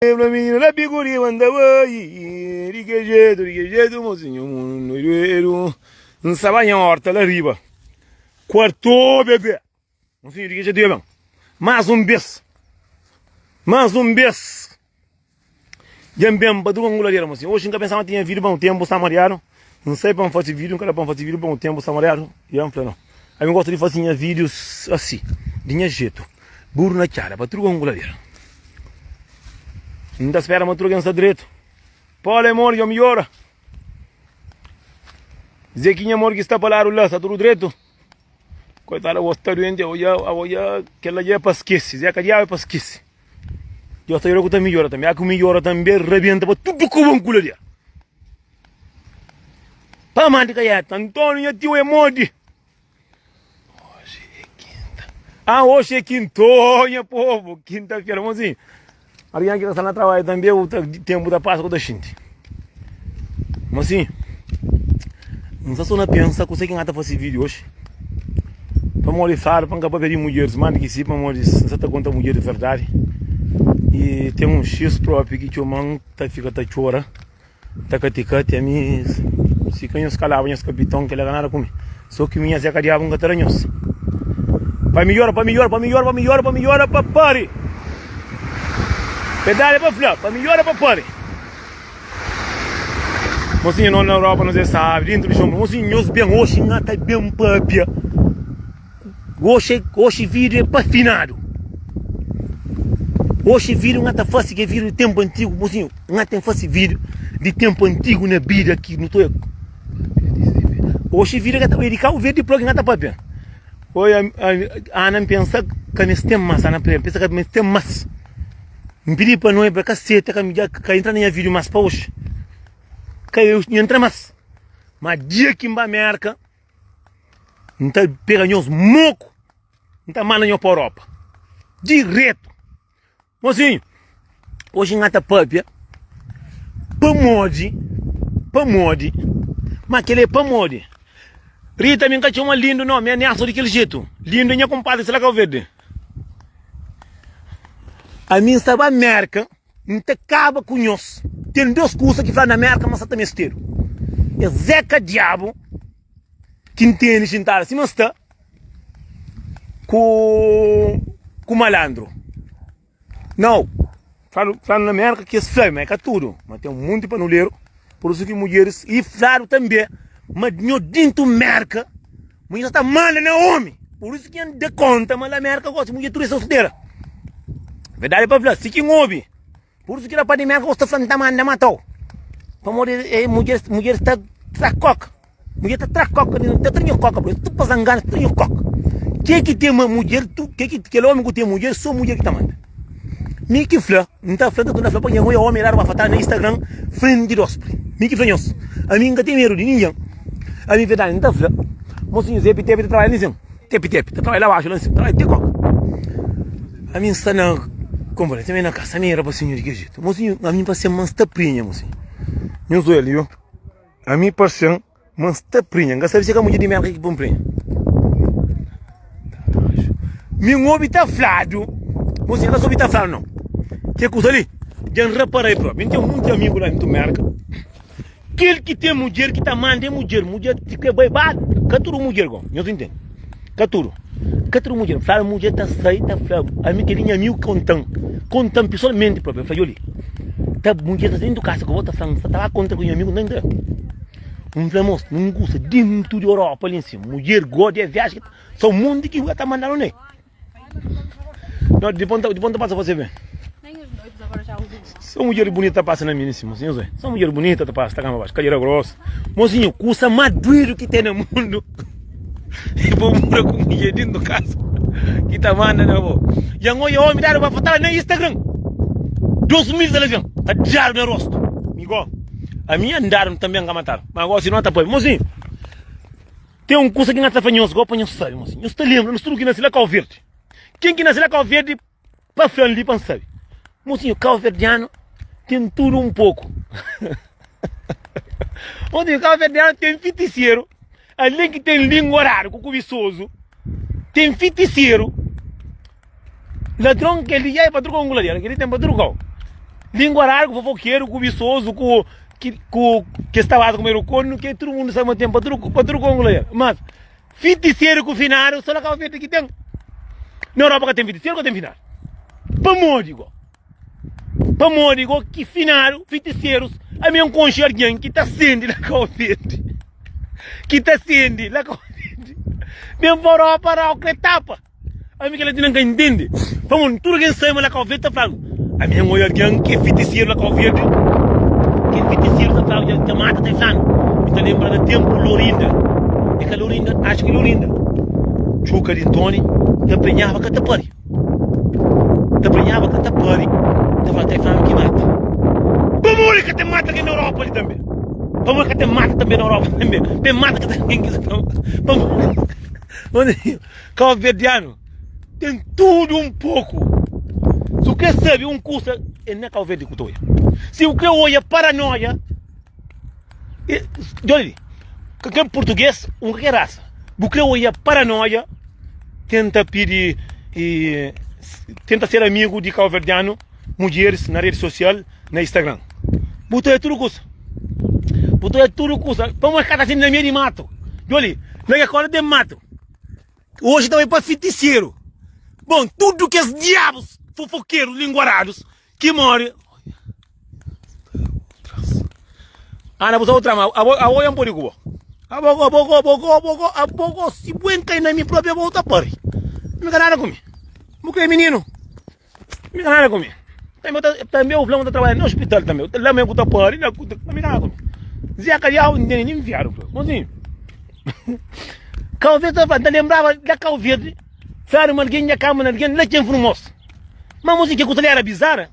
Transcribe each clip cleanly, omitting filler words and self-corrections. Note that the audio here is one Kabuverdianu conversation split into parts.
Fla minina la biguri manda bai Di ke jetu, di ke jetu mozinho mundu doidu N sa ba nha horta la riba Kuarto bebê Mozinho di ke jetu ya ben Más un bes Más un bes Dja N ben pa tudu anguladera mozinho Oxi N ka pensa ma tinha vidu pa un tempu sta mariadu N sai pa N fase vidu N ka da pa N fase vidu pa un tempu sta mariadu Ya N fla no Ami N gosta di fase nha vidus asi Di nha jetu Buru na txada pa tudu anguladera. N ta spera ma tudu algen sta dretu. Paula é mori dja midjora. Zequinha mori ki sta pa ladu la, sta tudu dretu. Koitada bo sta duenti, abo dja, abo dja, kel-la dja é pa skese. Zeka diabu é pa skese. Deus ta djuda ku ta midjora tanbe. A ku midjora tanbe, rabenta pa tudu ku anguladera. Pa mandi ka yeta. Antônio nha tiu é modi. Hoje é quinta. Ah, hoje é quinto, nha povo. Quinta-feira, mozinho. Alguém que está na trabalho também, o tempo da passa com a gente. Mozinho, não está só na pensa, que você que está fazer vídeo hoje. Para morrer fala, para não papel de mulheres, manda que sim, para morrer, não está conta mulher de verdade. E tem um X próprio que o man tá fica tá chora. Ta kati-kati ami Si ka nhos kalaba nhos kapiton Kel-la ka nada ku mi So ki mi nha Zé ka diabu N ka ta da nhos Pa midjora, pa midjora, pa midjora, pa midjora, pa midjora, pa pari Verdadi é pa fla, pa midjora, pa pari Mosinhu, no na Europa nos é sabi Dentru di xon, mosinhu, nhos ben Oxi N ta ben papia Oxi, oxi vídeo é pa finadu Oxi vídeo N ta fase ki é vídeo di ténpu antigu Mosinhu N ten fase vídeo di ténpu antigu na bida ki nu ta Oxi vídeo ka ta bai di Kabu Verdi propi N ta papia Oi, Ana N pensa ka mes ten mas Ana N pensa ka mes ten mas N pidi pa noiba ka seta ka ka entra na nha vídeo mas pa oxi Ka entra mas Ma dia ki N ba Merka N ta pega nhos moku, N ta manda nhos pa Europa diretu. Mosinhu, oji N ta papia pamodi, pamodi, ma kel-li é pamodi. Rita, mi N ka txoma Lindo no, mi é Nelson di kel jetu. Lindo é nha kunpadri di Cabo Verde. Ami N sta ba Merka. N ta kaba ku nhos. Ten dos kusa ki fla na Merka ma sa ta mestedu. É Zeka Diabu ki N tene xintadu sima N sta ku ku malandru. Nau, fladu fladu na Merka ki es fla ma é ka tudu, ma ten munti panuleru, pur isu ki mudjeris i fladu tanbe ma nho dintu Merka mudjer sa ta manda na omi. Pur isu ki N da konta ma la Merka gosi mudjer tudu é soltera. Verdadi pa fla, si ki N obi. Pur isu ki rapaz di Merka gosi ta fla N ta manda matau. Pamodi e mudjer mudjer ta tra koka. Mudjer ta tra koka, ta tra nho koka, tudu pa zangadu ta tra nho koka. Ke ki ten ma mudjer, ke ki kel omi ku ten mudjer, so mudjer ki ta manda. Mi ki fla, N ta fla, N ta torna fla pa nha omi omi radu ba fatadu na Instagram frenti di dospri. Mi ki fla nhos, ami N ka ten medu di ningen. Ami verdadi N ta fla, mosinhu Zé Pitepi ta trabadja li nsin, Tepi Tepi ta trabadja la baxu la nsin, ta trabadja te koka. Ami N sta na konpra, ami na kasa, ami rapasinhu di kel jetu. Mosinhu, ami parse-m ma N sta prinha, mosinhu. Nhos oja li, ami parse-m. Ma N sta prinha. N ka sabe si é ka mudjer di Merka ki pô-m prinha. Mi N obi ta fladu, mosinha N ka sa obi ta fladu nau. Ke kusa li dja N rapara-i propi. Mi N ten munti amigu la dentu Merka. Kel ki ten mudjer ki ta manda é mudjer. Mudjer ki krê bai ba, ka tudu mudjer go, nhos intende? Ka tudu. Ka tudu mudjer. Fladu mudjer ta sai ta fla, ami kel-li nha amigu konta-m, konta-m pesoalmenti propi. El fla, Djoli, ta mudjer ta sta dentu kasa ku bo ta fla-m, N sta ta ba kontra ku nha amigu, N ta entra. N fla mos, N gusta dentu di Europa li nsin, mudjer gosta di viaja, so mundu ki ta mandadu ne. No, dipos dipos N ta pasa pa se ben. So mudjer bunita ta pasa na mi li nsin, mosinhu, so mudjer bunita ta pasa, ta kamba baxu, kadera grosa. Mosinhu, kusa mas duidu ki ten na mundu é bo mora ku mudjer dentu kasa ki ta manda na bo. Dja N oja omi dadu pa fala na Instagram, 2000 ta leben, ta dadu na rostu. Mi go. Ami andadu tanbe N ka matadu. Ma gosi no ta poi. Mosinhu, ten un kusa ki N ta fla nhos go pa nhos sabe, mosinhu. Nhos ta lenbra nos tudu ki nase la Kau Verdi. Ken ki nase la Kau Verdi pa fla-m li pa N sabe. Mosinhu, kauverdianu ten tudu un poku. Mosinhu, kauverdianu ten fitiseru, alen ki ten lingoradu ku kubisozu, ten fitiseru. Ladron kel li dja é pa truka un guladera, kel li ten pa truka-u. Lingua largu, fofokeru, kubisozu, ku ki ku kes ta baza kumedu kornu, ke tudu mundu sabe ma ten pa tudu pa tudu kongu la. Mas fitiseru ku finadu so na Kabu Verdi ki ten. Na Europa ka ten fitiseru, ka ten finadu. Pamodi go? Pamodi go ki finadu, fitiserus, ami N konxe algen ki ta sende na Kabu Verdi, ki ta sende la Kabu Verdi, ben pa Europa rau kre tapa. Ami kel algen N ka intende. Pamodi tudu algen sabe ma la Kau Verdi ta fladu, Ami N oja algen ki é fitiseru la Kau Verdi, ki é fitiseru ta fladu dja mata ta flanu. Mi ta lenbra na tenpu Lorinda, é ka Lorinda, axu ki Lorinda, Txuka di Ntoni ta prenhaba ka ta pari, ta prenhaba ka ta pari, ta fla ta é flanu ki mata. Pamodi ka ten mata algen na Europa li tanbe? Pamodi ka ten mata tanbe na Europa tanbe? Ten mata ka ten algen ki pamodi? Kauverdianu ten tudu un poku. Si bu kre sabe un kusa, é na Kauverdi ku ta oia. Si bu kre oia paranoia, djobe li, kalker purtuges, un kalker rasa, bu kre oia paranoia, tenta pidi, tenta ser amigu di kauverdianu mudjeris na redi sosial, na Instagram. Bu ta oia tudu kusa. Bu ta oia tudu kusa. Pamodi ka ta sindi na meiu di matu. Djobe li, na ke kóda ten matu. Oji ta bai pa fitiseru. Bon, tudu kes diabus fofokerus linguaradus ki more. Ana bu sa bu trama, abo abo ya podi ku bo. Abo abo abo abo abo abo abo si bu enkai na mi propi abo ta pari. Mi ka nada ku mi. Bu kre mininu. Mi ka nada ku mi. Tambi ta tambi o fla ta trabalha na hospital tambi. La me ku ta pari, la ku ta mi ka nada ku mi. Zé ka diabo ntende nin fiadu fla. Mozinho. Cabo Verde ta fla, ta lembraba da Cabo Verde, fladu ma algen dja kama na algen la txen Formosa. Ma mozinho ke kusa li era bizarra.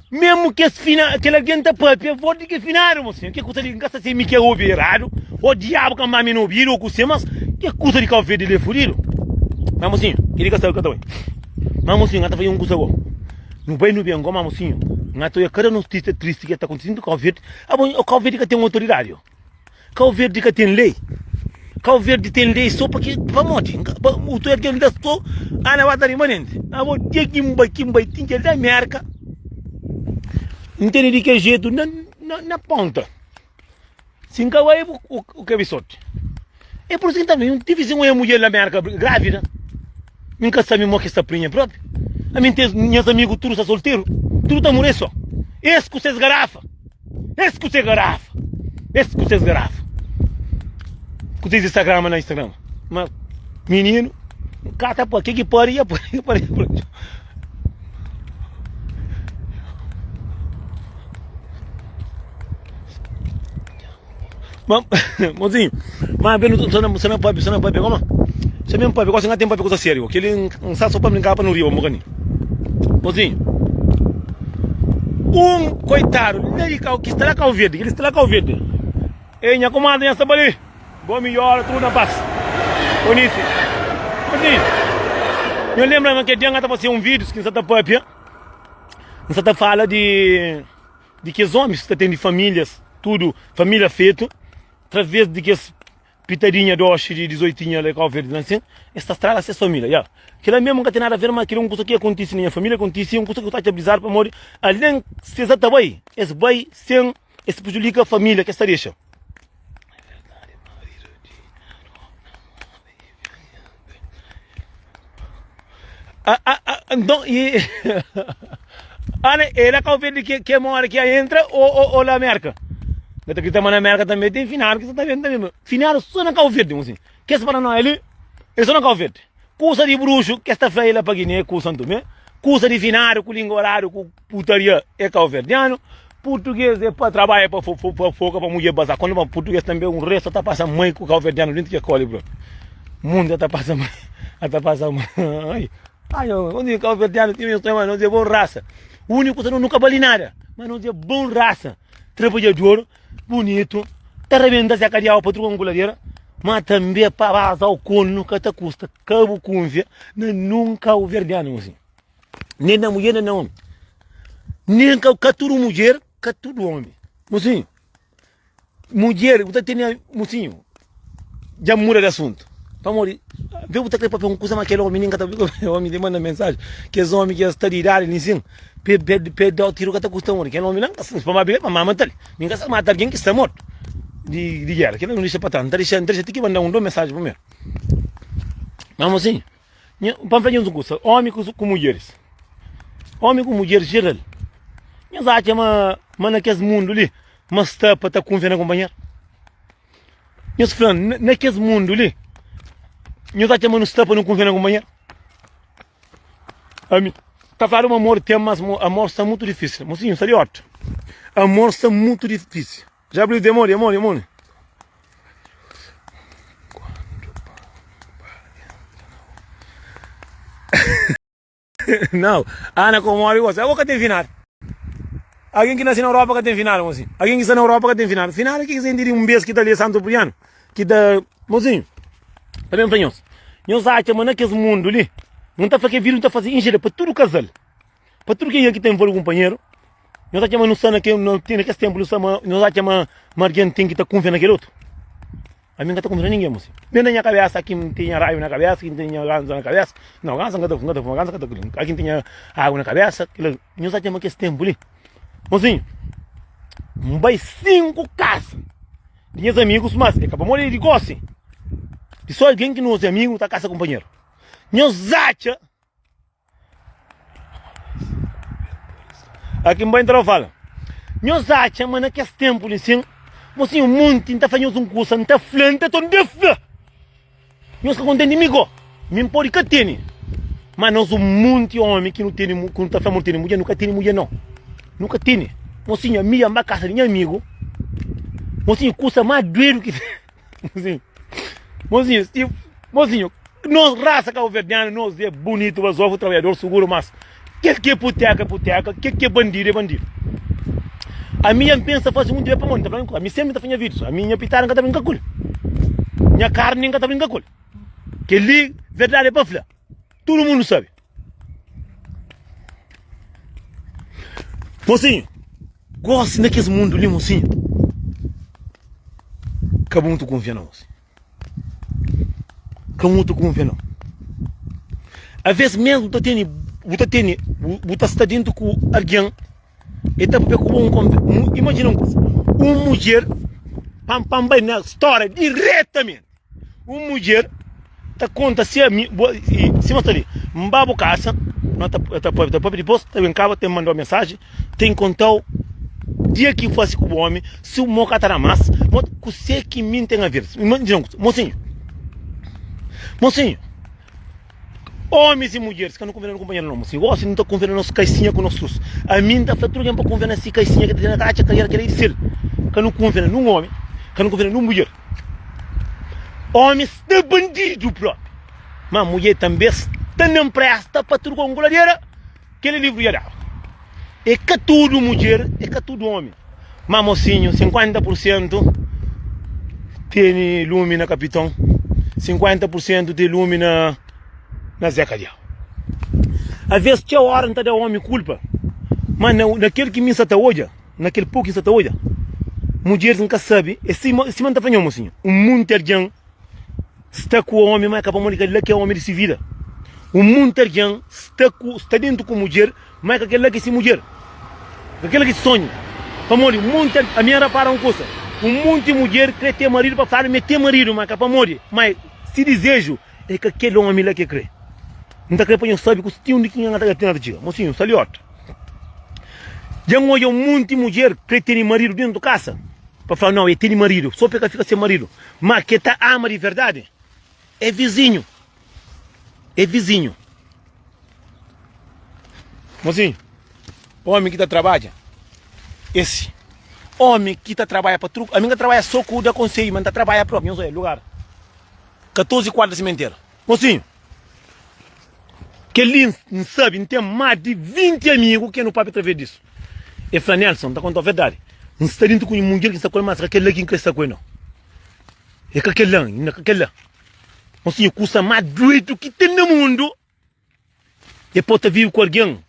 Mesmu kes fina, kel algen ta papia vos di ke finadu, mozinho. Ke kusa li, nka sa si mi ke obi eradu, o diabu ka mami na obidu o kuse, mas ke kusa di Cabo Verde li é fudidu. Ma mozinho, keli ka sabe ka ta bai. Ma mozinho, nga ta fai un kusa go. Nu bai nu ben go, ma mozinho, nga ta oia kada notisia tristi ke ta kontisi na Cabo Verde. Abo, Cabo Verde ka ten otoridadi, o. Kau Verdi ka ten lei. Kau Verdi ten lei so pa ki pamodi u ta kel da so ana ba ta riba nenti. Abo dia ki N bai ki N bai tin kel da Merka N tene di kel jetu na na ponta. Si N ka bai u kabesoti. É por isso ki N ta fla, N tive un mudjer na Merka grávida. Mi N ka sabe mo ki sta prinha propi. Ami N ten nhas amigu tudu sta solteru, tudu ta mure so. Es ku ses garafa. Es ku se garafa. Es ku ses garafa. Ku ses Instagram na Instagram. Ma mininu kata pa ke ki pari ya pari pari. Ma mozinho, ma bem no só na só na papi, só na papi, como? Só mesmo papi, gosta tem papi coisa sério, que ele não sabe só para brincar para não rir, mo Mozinho. Um coitado, lá de Cabo, que está lá Cabo Verde, que ele está lá Cabo Verde. Ei, minha comadre, minha sabali. Boa melhora, tudo na paz. Onice. Mozinho. Eu lembro que dia eu estava fazendo um vídeo que está papia. Está fala de di kes omis ki ta ten di familias tudu familia fetu traves di kes pitadinha doxi di dizoitinha la Kau Verdi la sin es ta straga ses familia ya kila mesmu ka ten nada a ver ma kila un kusa ki akontisi na nha familia akontisi un kusa ki ta atxa bizar pamodi algen si es ta bai es bai sen es prejudika familia ki es ta dexa. Ah, ah, ah, então, e, Ana, é lá Cabo Verde que, que mora, que entra, ou, ou, ou lá América? Eu tô na América também, tem final que você tá vendo também. Final só na Cabo Verde, assim. Que esse para nós ali, é só na Cabo Verde. Kusa de bruxo, que esta feia lá para Guiné, com Santo Tomé. Kusa de finado, com lingorado, com putaria, é Cabo Verdeano. Português é para trabalho, é para foca, para mulher bazar. Quando para português também, um resto tá passando mãe com Cabo Verdeano dentro de cole, bro. Mundo tá passando mãe, tá passando mãe. Ai, onde Cabo Verdeano tem meu mas não é bom raça. O único que nunca vale nada, mas não é bom raça. Trabalhador, bonito, tá rebenta se a cadeia para trucar coladeira, mas também para vazar o corno que tá custa, cabo cunvia, nunca o verdeano assim. Nem na mulher, nem na homem. Nem ka, ka tudo mulher, ka tudo homem. Mocinho, mulher, bu ta tene, mocinho, dja muda de assunto. Pamodi? Ve bu ta kre papia un kuza ma kel omi nin ka ta omi di manda mensaji kes omi ki es sta di idadi li sin pe pe pe dau tiru ka ta kusta mori kel omi la nka pa ma pa ma matal mi nka sa mata algin ki sta mortu di di gera kila nu dixa pa tras nta dixa nta dixa ti ki manda un do mensaji primeru ma mosinhu nha pa nfla nhos un kusa omi ku ku mudjeris omi ku mudjeris jeral nhos atxa ma ma na kes mundu li ma sta pa ta kunfia na kunpanheru. Nhos fla-m, na kes mundu li, nhos atxa ma nu sta pa nu kunfia na kunpanheru? Ami, ta fladu ma amor ten, mas amor sta mutu difísil. Mosinhu, sta di otu. Amor sta mutu difísil. Já abriu demônio, demônio, demônio. Nau, Ana ko mori gosi, abo ka ten finadu. Algin ki nasi na Europa ka ten finadu, mosinhu. Algin ki sta na Europa ka ten finadu. Finadu ki ki di un bes ki ta li Santo Priano, ki ta, mosinhu. Ta ben fla nhos. Nhos atxa ma na kes mundu li, N ta fla ke vida nu ta fasi injera pa tudu kazal, pa tudu kenha ki ta envolve kunpanheru. Nhos atxa ma nu sta na ke, na kes tenpu nu sta ma, nhos atxa ma algin ten ki ta kunfia na kel otu? Ami N ka ta kunfia na ningen, mosi. Nen na nha kabésa, ki N ten nha raiba na kabésa, ki N ten nha gansa na kabésa. Nau, gansa N ka ta N ka ta fuma, gansa ka ta kuli. Ka ki N ten nha agu na kabésa, kila. Nhos ta txoma kes ténpu li. Mosinhu, N bai 5 kasa di nhas amigus, mas é ka pamodi di gósi. Di sô algen ki nos é amigu ta kasa kunpanheru. Nhos atxa. Aki N bai ntra fala, Nhos atxa ma na kes tenpu li sin, mosinhu monti N ta fla nhos un kusa, N ta fla, N ta torna fla, nhos ka kontenti mi go, mi N podi ka tene, ma nos un monti omi ki nu tene, ki nu ta fla ma nu tene mudjer, nu ka tene mudjer nau, nu ka tene. Mosinhu ami dja N ba kasa di nha amigu, mosinhu kusa mas duedu ki Mozinho, mozinho, si, mozinho, nos raça cabo-verdiano, nos é bonito, bazofu, trabalhador, seguro, mas kel ki é puteka é puteka, kel ki é bandido é bandido. Ami dja N pensa faze un dia pamodi N ta fla ami sempri N ta fla nha vida, ami nha pitada N ka ta brinka ku el, nha karni N ka ta brinka ku el. Kel-li verdadi é pa fla, tudu mundu sabe. Mozinho, Gosi na kes mundu li mosinhu Ka bu mutu kunfia nau mosinhu Ka mutu kunfia nau Aves mesmu bu ta tene bu ta tene bu ta sta dentu ku algen E ta papia ku bo un konver Imajina un kusa Un mudjer Pa pa N bai na stória diretamenti Un mudjer ta konta si ami bo sima sta li N ba bu kasa no ta ta papia ta papia dipôs ta ben kaba ta mandau mensaji Ten kontau dia ki fasi ku bu omi si mo ka ta da mas mo kuse ki mi ten aver imajina un kusa mosinhu mosinhu omis i mudjeris ka nu kunfia na no kunpanheru no mosinhu gosi nu ta kunfia na nos kaisinha ku nos trus ami N ta fla tudu algen pa kunfia na si kaisinha ki ta ten na atxa kaiera kela i di sel ka nu kunfia na nun omi ka nu kunfia na nun mudjer omi sta bandidu propi ma mudjer tanbe sta na npresta pa tudu konguladera. Kel livru dja daba. É ka tudu mudjer, é ka tudu omi. Má mosinhu, 50 pur sentu tene lumi na kapiton, 50 pur sentu ten lumi na na Zé Kadiau. Aves txeu óra N ta da omi kulpa, má na na kel ki mi N sa ta odja, na kel poku ki N sa ta odja, mudjeris N ka sabe, é sima sima N ta fla nho mosinhu, un munti algen Sta ku omi ma é ka pamodi kel la ki é omi di si vida. Un munti algen sta ku sta dentu ku mudjer ma é ka kel la ki é si mudjer. Ka kel la ki si sonhu. Pamodi un munti ami N rapara un kusa, un munti mudjer kre ten maridu pa fladu ma é ten maridu ma ka pamodi ma si dizeju é ka kel omi la ki é kre. N ta kre pa nhos sabi ku ti undi ki N ta txiga. Mosinhu, sta li ota. Dja N odja un munti mudjer kre tene maridu dentu kasa pa fla nau é tene maridu so pa é ka fika sen maridu. Ma ke ta ama di verdadi é vizinhu, é vizinhu. Mozinhu, omi ki ta trabadja, esse omi ki ta trabadja pa truku, ami ka trabadja so ku da konselhu, ma N ta trabadja propi, nhos oia lugar 14 kuadra simentera. Mozinhu, kel-li N sabe, N ten más di 20 amigu ki nu papia através disu. E fla, Nelson, N ta konta-u verdadi, N sta dintu ku un mudjer ki N sta ku el, má ka kel-la ki N krê sta ku el, nau. É ka kel-la, inda ka kel-la. Mozinhu, kusa más duedu ki ten na mundu é pa bu ta vive ku algen,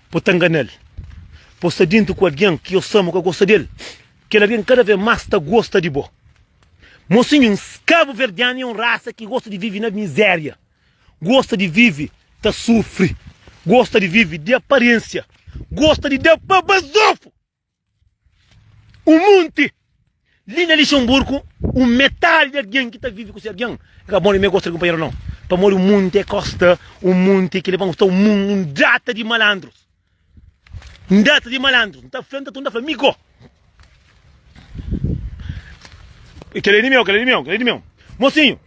pa bu ta ngana-l, pa bu sta dintu ku algen ki bu sa ma bu ka gosta di el. Kel algen kada vês más ta gosta di bo. Mosinhu, kabuverdianu é un rasa ki gosta di vive na mizéria, gosta di vive ta sufri, gosta di vive di aparênsia, gosta di da pa bazofu. Un munti li na Lixemburgu, un metadi di algen ki ta vive ku se algen, é ka pamodi mi gosta di kunpanheru nau, pamodi un munti é kosta, un munti ki leba-m sta un data di malandrus. Un data di malandrus. N ta fla, N ta torna fla, mi go. Kel é di meu, kel é di meu, kel é di meu. Mosinhu,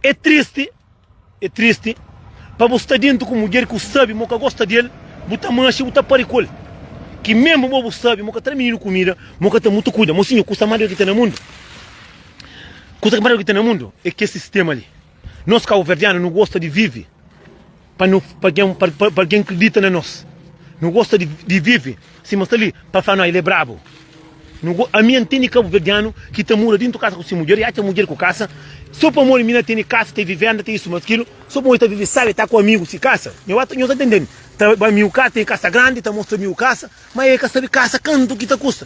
é tristi, é tristi pa bu sta dentu ku mudjer ki bu sabe ma bu ka gosta del, bu ta manxe, bu ta pari ku el. Ki mesmu bo bu sabe ma bu ka ta da mininu kumida, ma bu ka ta mutu kuida. Mosinhu, kusa más dor ki ten na mundu, kusa más dor ki ten na mundu é kes sistema li. Nos kabuverdianu nu gosta di vive pa nu pa algen pa pa algen kridita na nos. Nu gosta di di vive sima sta li pa fla no el é brabu. Nu go ami N tene kabuverdianu ki ta mura dintu kasa ku si mudjer i atxa mudjer ku kasa so pamodi mi na tene kasa te vivenda te isu mas kilu so pamodi ta vive sabi ta ku amigu si kasa. Nho ba nho ta ntende-m ta ba amigu kasa ten kasa grandi ta mostra amigu kasa ma e ka sabi kasa kantu ki ta kusta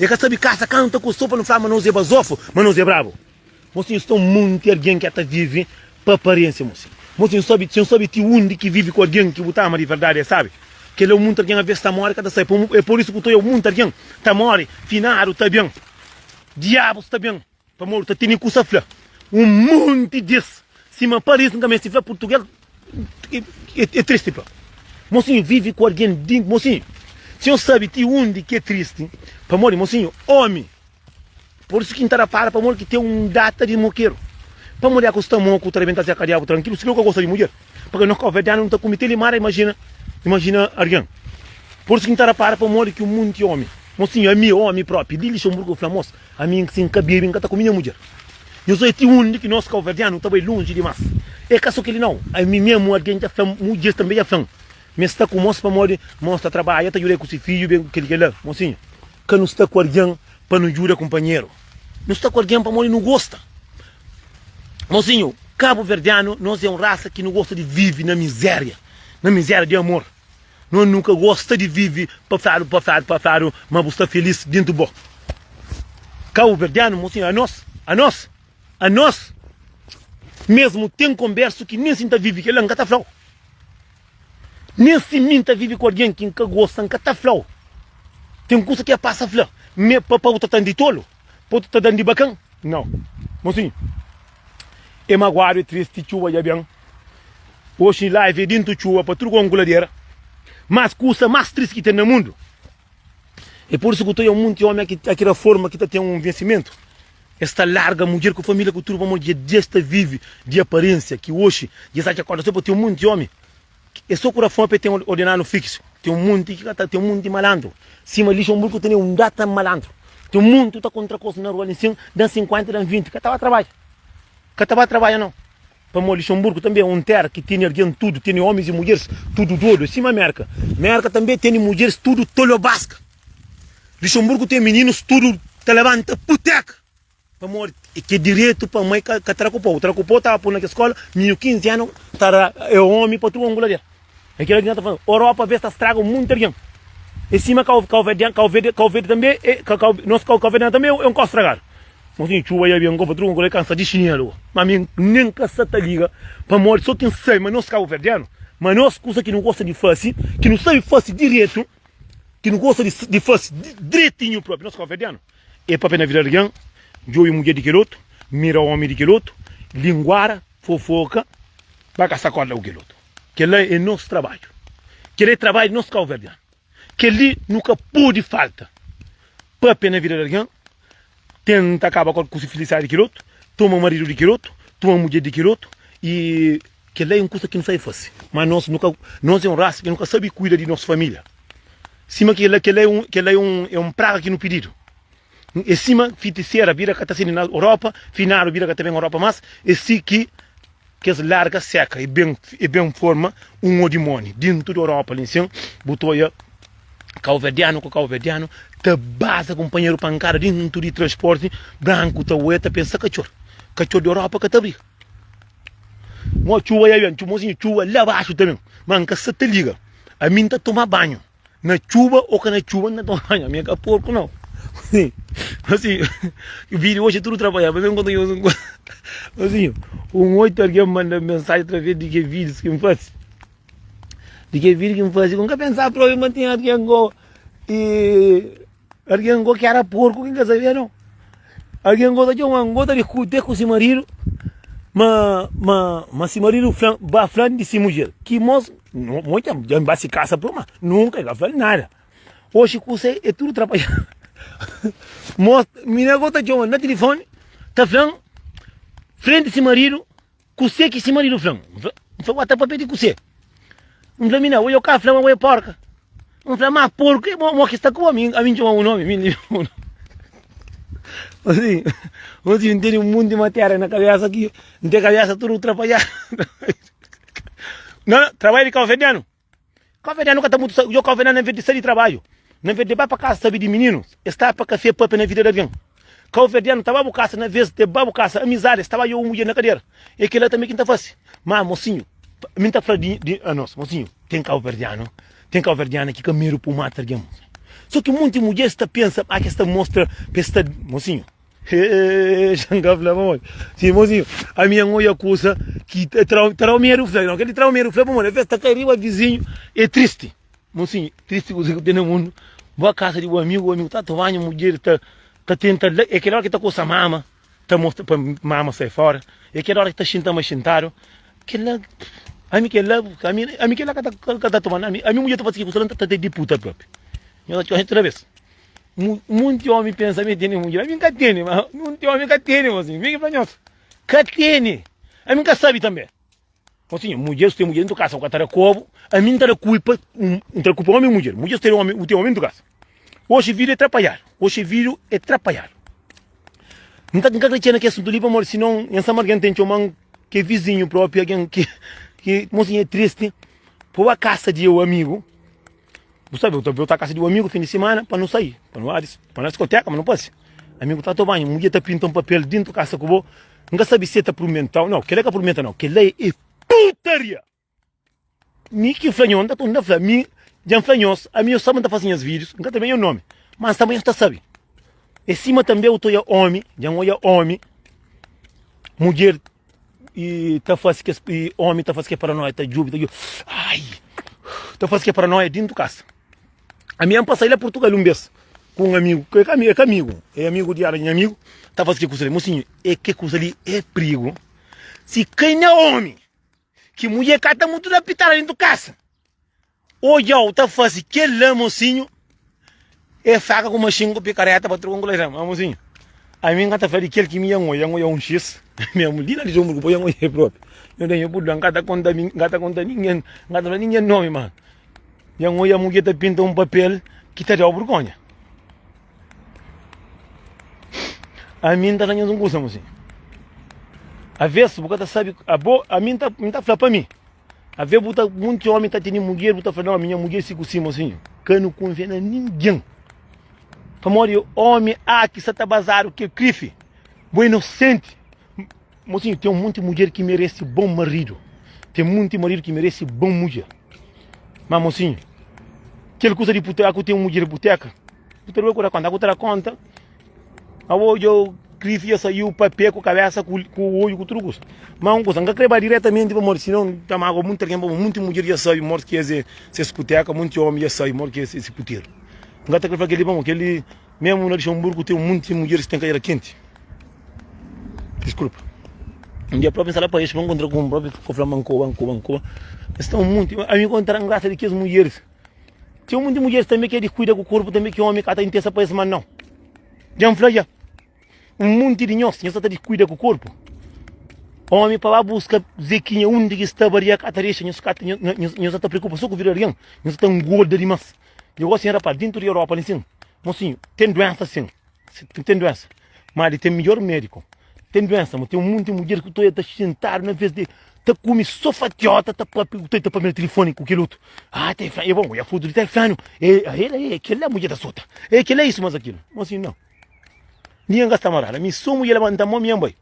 e ka sabi kasa kantu ta kusta so pa nu fla ma nos é bazofu ma nos é brabu. Mosinhu sta un monti algen ki ta vive pa aparênsia mosinhu. Mosinhu sabe, si sabe ti undi ki vive ku algen ki bu ta ama di verdadi e sabe kel-la un monti algen aves ta móre ka ta sai é pur isu ku ta oia un monti algen ta móre finadu ta ben diabu sta ben pamodi ta tene kusa fla un monti des sima Paris N ka meste fla Purtugal é tristi pa mosinhu vive ku algen di mosinhu si sabe ti undi ki é tristi pamodi mosinhu omi Por isu ki N ta rapara pamodi ki ten un data di mokeru. Pa mulher ku sta moku ta rebenta se kadiabu trankilu, si ka gosta di mulher. Pabia nos kauverdianu nu ta kume te limara, imajina, imajina argen. Por isu ki N ta rapara pamodi ki un munti omi, mosinhu, ami omi propi di Lixemburgu fla mos, ami si N ka bebe N ka ta kume nha mudjer. Nhos oja ti undi ki nos kauverdianu ta bai lonji dimas. E ka so keli nau, ami memu algen dja fla-m, mudjer tanbe dja fla-m, ma e sta ku mos pamodi mos ta trabadja, ta djuda-i ku si fidju, ben keli kela, mosinhu. Ka nu sta ku algen pa nu djuda kunpanheru. Nu sta ku algen pamodi nu gosta. Mosinhu, kabuverdianu, nos é un rasa ki nu gosta di vive na mizéria, na mizéria di amor. Nos nu ka gosta di vive pa fladu, pa fladu, pa fladu ma bu sta filís dintu bo. Kabuverdianu, mosinhu, anos, anos, anos mesmu ten konbersu ki nen si N ta vive kel-la N ka ta fla-u. Nen si mi N ta vive ku algen ki N ka gosta, N ka ta fla-u. Ten kusa ki e pasa fla mi pa pa bu ta ta-m di tolu, pa bu ta ta-m di bakan. Nau. Mosinhu, e maguadu, e tristi, txuba dja ben. Oxi live e dintu txuba pa tudu konku ladera. Mas kusa mas tristi ki ten na mundu, e pur isu ku ta oja munti omi aki ra forma ki ta ten un vensimentu. Es ta larga mudjer ku família ku tudu pamodi dja es ta vive di aparênsia ki oxi dja es atxa kóda so pa ten un monti omi é so ku rafon pa e ten ordenadu fixu ten un monti ki ka ta ten un monti malandru sima Lixemburgu tene un data malandru ten un monti ta kontra kos na rua li sin dan 50 dan 20 ka ta ba trabadja ka ta ba trabadja nau pamodi Lixemburgu tanbe é un tera ki tene algen tudu tene omis i mudjeris tudu dodu é sima Merka Merka tanbe tene mudjeris tudu tolobaska. Luxemburgo ten mininus tudu ta labanta puteka pamodi ke diretu pa mai ka tra ku pau, tra ku pau ta pul na ke skola mininu 15 anu ta ra é omi pa tudu angulader é kila ki na ta fala Europa ves ta straga munti algen é sima kau kau verdian kau verde kau verde tambe é kau kau nos kau kau verdian tambe é un kau stragadu mosinhu txuba ya ben pa tudu angulader kansa di xinelu ma mi nen ka sa ta liga pamodi so kin sabi ma nos kau verdianu ma nos kusa ki nu gosta di fasi ki nu sabi fasi diretu. ki nu gosta di fase dretinhu propi, nos kabuverdianu é papia na vida di algen, djobe mudjer di kel otu, mira omi di kel otu, linguara, fofoka, ba kasa korda ku kel otu. Kel-la é nos trabadju. Kel-la é trabadju di nos kabuverdianu. Kel-li nu ka pode falta. Papia na vida di algen, tenta kaba ku si filisidadi di kel otu, toma maridu di kel otu, toma mudjer di kel otu i Kel-la é un kuza ki nu sabe faze. Má nos, nu ka, nos é un rasa ki nu ka sabe kuida di nos família. Sima kel-la, kel-la é un, kel-la é un, é un praga ki nu pididu. É sima fitisera bira ka ta sende na Europa, finadu bira ka ta ben Europa más, é si ki kes larga seka e ben, e ben forma un odimoni dintu di Europa li nsin, bu ta oia kauverdianu ku kauverdianu ta baza kunpanheru pankada dintu di transporti, branku ta oia ta pensa katxor, katxor di Europa ka ta briga. Mo txuba ya ben, mozinhu txuba la baxu ta ben, ma N ka sa ta liga. Ami N ta toma banhu na txuba o ka na txuba N ta toma banhu. Ami é ka porku nau. Assim, vídeo hoje é tudo trabalhado. Mas eu encontro um assim, um oito alguém manda mensagem através de que vídeos que me faz. De que vídeo que me faz. Nunca pensar para eu manter alguém go e alguém go que era porco, quem quer saber não. Alguém go ta um go ta discutir com seu marido. Ma ma ma se marido flan, ba flan de si mulher que mos muito já vai se casa pro mas nunca ele fala nada. Oxi kusa é tudu trapalhadu. Mos, mina go ta txoma na tilifoni, ta fla-m frenti si maridu kusé ki si maridu fla-m. N fla, N fla, ta papia di kusé? N fla, mina, oi, ka fla ma bo é porka. N fla, ma porku é bo, mo ki sta ku bo. Ami, ami N txoma bu nomi, mi N bu nomi. Osi, osi N tene un monti matéria na kabesa ki N ten kabesa tudu trapalhadu. Não, trabalho de cabo-verdiano. Kauverdianu ka ta mutu sabi, yo kauverdianu na nves di sai di trabadju, na nves di ba pa kasa sabi di mininu, es sta pa kafé papia na vida di algen. Kauverdianu ta ba bu kasa na ves de ba bu kasa amizadi, es ta ba yo un mudjer na kadera. E kela tanbe ki N ta fasi. Ma mosinhu, mi N ta fla di di anos, mosinhu, ten kauverdianu, ten kauverdiana ki ka medu pa mata algen. So ki munti mudjeris ta pensa ma kes ta mostra pa es sta, mosinhu. Hee, xa N ka fla pamodi. Si mosinhu, ami N oia kusa ki ta trau, ta dau medu fla. Não, kel di trau medu fla pamodi aves ta kai riba vizinhu, é tristi. Mosinhu, tristi kusa ki ten na mundu. Bo kasa di bu amigu, bu amigu ta toma banhu, mudjer ta ta tenta la, é kel ora ki ta kosa mama, ta mostra pa mama sai fora, é kel ora ki ta xinta ma xintadu. Kel la, ami kel la, ami, ami kel la ka ta ka ta toma, ami, ami mudjer ta fasi ki kusa la, N ta ta di puta propi. Nhos ta txoma tudu bes. Munti omi pensa mi tene mudjer, ami nka tene, ma munti omi ka tene, mosinhu. Mi ki fla nhos, ka tene. Ami nka sabi tanbe. Mosinhu, mudjer, su ten mudjer dentu kasa, bu ka ta da kobu. Ami nta da kulpa, nta da kulpa omi i mudjer. Mudjer su ten omi, bu ten omi dentu kasa. Oxi vida é trapalhadu, oxi vida é trapalhadu. Nta nka kre txena ki asuntu li pamodi sinon nha sama algen ten txoman ki é vizinhu propi, algen ki, ki, mosinhu é tristi. Pô ba kasa di eu amigu. Bu sabe, bu ta volta kasa di bu amigu fin di simana pa nu sai, pa nu ba pa na diskoteka, ma nu pase. Amigu ta ta banhu, mudjer ta pinta un papel dintu kasa ku bo. N ka sabe si e ta purmentau. Nau, kela ka purmenta nau, kela e putaria! Mi ki fla nho, N ta torna fla, mi dja N fla nhos, ami nhos sabe ma N ta fase nhas vídius, N ka ta ben nho nomi, ma N sabe ma nhos ta sabe. É sima tanbe u ta oia omi, dja N oia omi, mudjer E ta fase kes e omi ta fase ke paranoia ta djubi ta djubi ai ta fase ke paranoia dintu kasa ami N pasa la Portugal un bes ku un amigu ke ka é ka amigu é amigu di era nha amigu ta fase ke kusa li mosinhu é ke kusa li é prigu si kai na omi ki mudjer ka ta mutu da pitada dintu kasa Odjau ta fase kel-la, mosinhu, é faka ku maxin ku pikareta pa troka un kulajan. Ma mosinhu, ami N ka ta fla di kel ki mi dja N odja, N odja un xis mesmu li na Luxemburgu, poi N odja el propi. Nhu ten, nhu pudi fla, N ka ta konta mi, N ka ta konta ningen, N ka ta fla ningen nomi, ma dja N odja mudjer ta pinta un papel ki ta da-u burgonha. Ami N ta fla nhos un kusa, mosinhu, aves bu ka ta sabe, abo, ami N ta, N ta fla pa mi. Ave bu ta munti omi ta tene mudjer bu ta fla não minha mudjer si ku si mosinho ka nu kunfia na ninguém pamodi omi aki sa ta bazadu kel krifi bo inosenti mosinho tem munti mudjer ki meresi bom marido tem munti marido ki meresi bom mudjer ma mosinho kel kusa di puteka ku tem mudjer puteka bu ta da konta ku ta da konta Abo dja krifi dja saiu pa pé ku kabesa ku odju ku tudu kusa. Ma un kusa, N ka kre ba diretamenti pamodi sinon ta magua munti algen pamodi munti mudjer dja sabi modi ki es é ses puteka, munti omi dja sabi modi ki es é se puteru. N ka ta kre fla kel-li pamodi kel-li memu na Luxemburgu ten munti mudjeris ki ten kadera kenti. Diskulpa. Un dia propi N sta la pa es pa N nkontra ku un propi ku fla ma N koba, N koba, N koba. Es sta un munti, ami kontra N grasa di kes mudjeris. Ten munti mudjeris tanbe ki é di kuida ku korpu tanbe ki omi ka ta intesa pa es ma nau. Dja N fla dja, un munti di nhos, nhos sa ta di kuida ku korpu. Omi pa ba buska Zekinha undi ki sta baria ka ta dexa, nhos ka ta nhos sa ta preokupa so ku vida di algen, nhos sa ta ngorda dimas. Dja gosi nha rapaz, dintu di Europa li sin, mosinhu, ten duensa sin. Ten duensa, ma di ten midjor mediku. Ten duensa, ma ten un monti mudjer ku ta xintadu na ves di ta kume so fatiota, ta papia ku ta papia na tilifoni ku kel otu. Ah, ta fla, e bon, e fotu di ta flanu, e el e kel la mudjer ta sota. E kel la isu mas akilu. Mas si nau. Ningen ka sta maradu. Mi so mudjer labanta mon mi bai.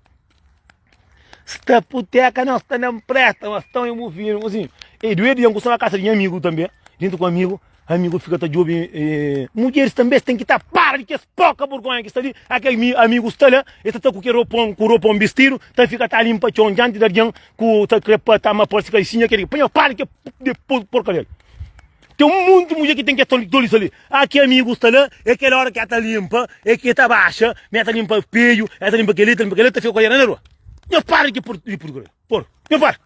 Sta puteka não, sta na mpresta, mas tão eu filho, assim. E doer dia, na casa de amigo também, dentro com amigo. Amigu fika ta djobe mudjeris tanbe es ten ki ta para di kes poka burgonha ki sta li. Akel amigu sta la, el ta ta ku kel ropon, ku ropon bistidu, ta fika ta limpa txon dianti di algen ku ta kre pa ta ma parse ka isinha kel ki. Panha para di kel porkaria li. Ten un monti mudjer ki ten kes tolisa li. A ki amigu sta la, e kel ora ki el ta limpa, e ki el ta baxa, ma el ta limpa peju, el ta limpa kel-li, el ta limpa kel-li, el ta fika ku algen na rua. Nhos para di kel porkaria. Por, nhos para.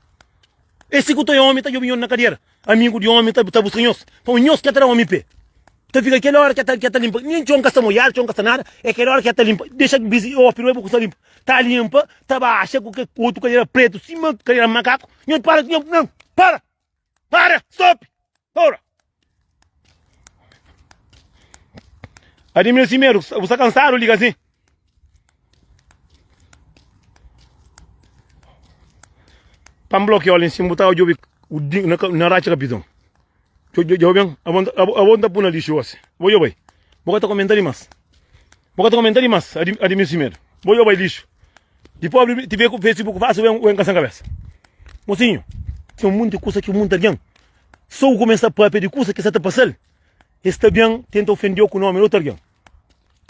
E si ku ta omi ta djobe nhos na kadera. Amigu di omi ta buska nhos. Pamodi nhos ka ta da omi pe. Ta fika kel ora ke ta ke ta limpa. Nin txon ka sta moiadu, txon ka sta nada. E kel ora ke ta limpa. Dexa bizi opi no e bu ku sta limpa. Ta limpa, ta baxa ku ke otu kadera pretu sima kadera makaku. Nhos para, nhos não, para! Para! Stop! Ora! Admira si medu, bu sta kansadu liga si. Pa N blokia li nsin bu ta djobe na ratxa kapiton. Djobe ben, abo N ta pui na lixu gosi. Bo djobe, bo ka ta komenta dimas. Bo ka ta komenta dimas, admira si medu. Bo djobe lixu. Di pobri ti ve ku Facebook fasil ben kansa kabesa. Mosinhu, ten munti kusa ki munti algen so bu kumesa papia di kusa ki sa ta pasal, es ta ben tenta ofendeu ku nomi di otu algen.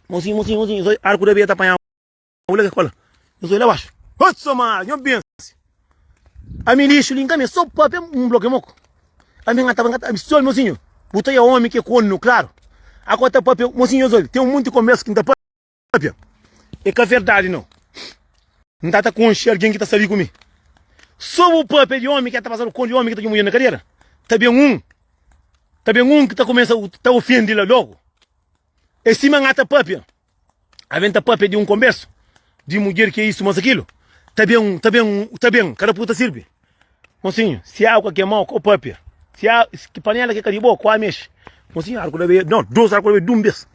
Mosinhu, mosinhu, mosinhu, zoi arku da beia ta panha la ke kola. Zoi la baxu. Hot somar, nho bense. Ami lixu li nka me so papia um bloke moku. Ami nga ta nga ta sol mosinhu. Bu ta ya omi ke konu, klaru. Ako ta papia, mosinhu zoi, tem um monti konversa ki nta papia. É ka verdadi não. Nta ta konxe algen ki ta sta li ku mi. So bu papia di omi ke ta pasadu kon di omi ki ta dja mulher na kadera. Ta ben um, ta ben um ki ta kumesa ta ofendi la logu. É sima N ta papia, Aben ta papia di un konbersu di mudjer ki é isu mas akilu. Ta ben, ta ben, ta ben, kada puta sirbi. Mosinhu, si agu ka kemau, ka papia. Si a, si panela ki ka di bo, kua mexe. Mosinhu, arku da be, no, dos arku da be dun bes.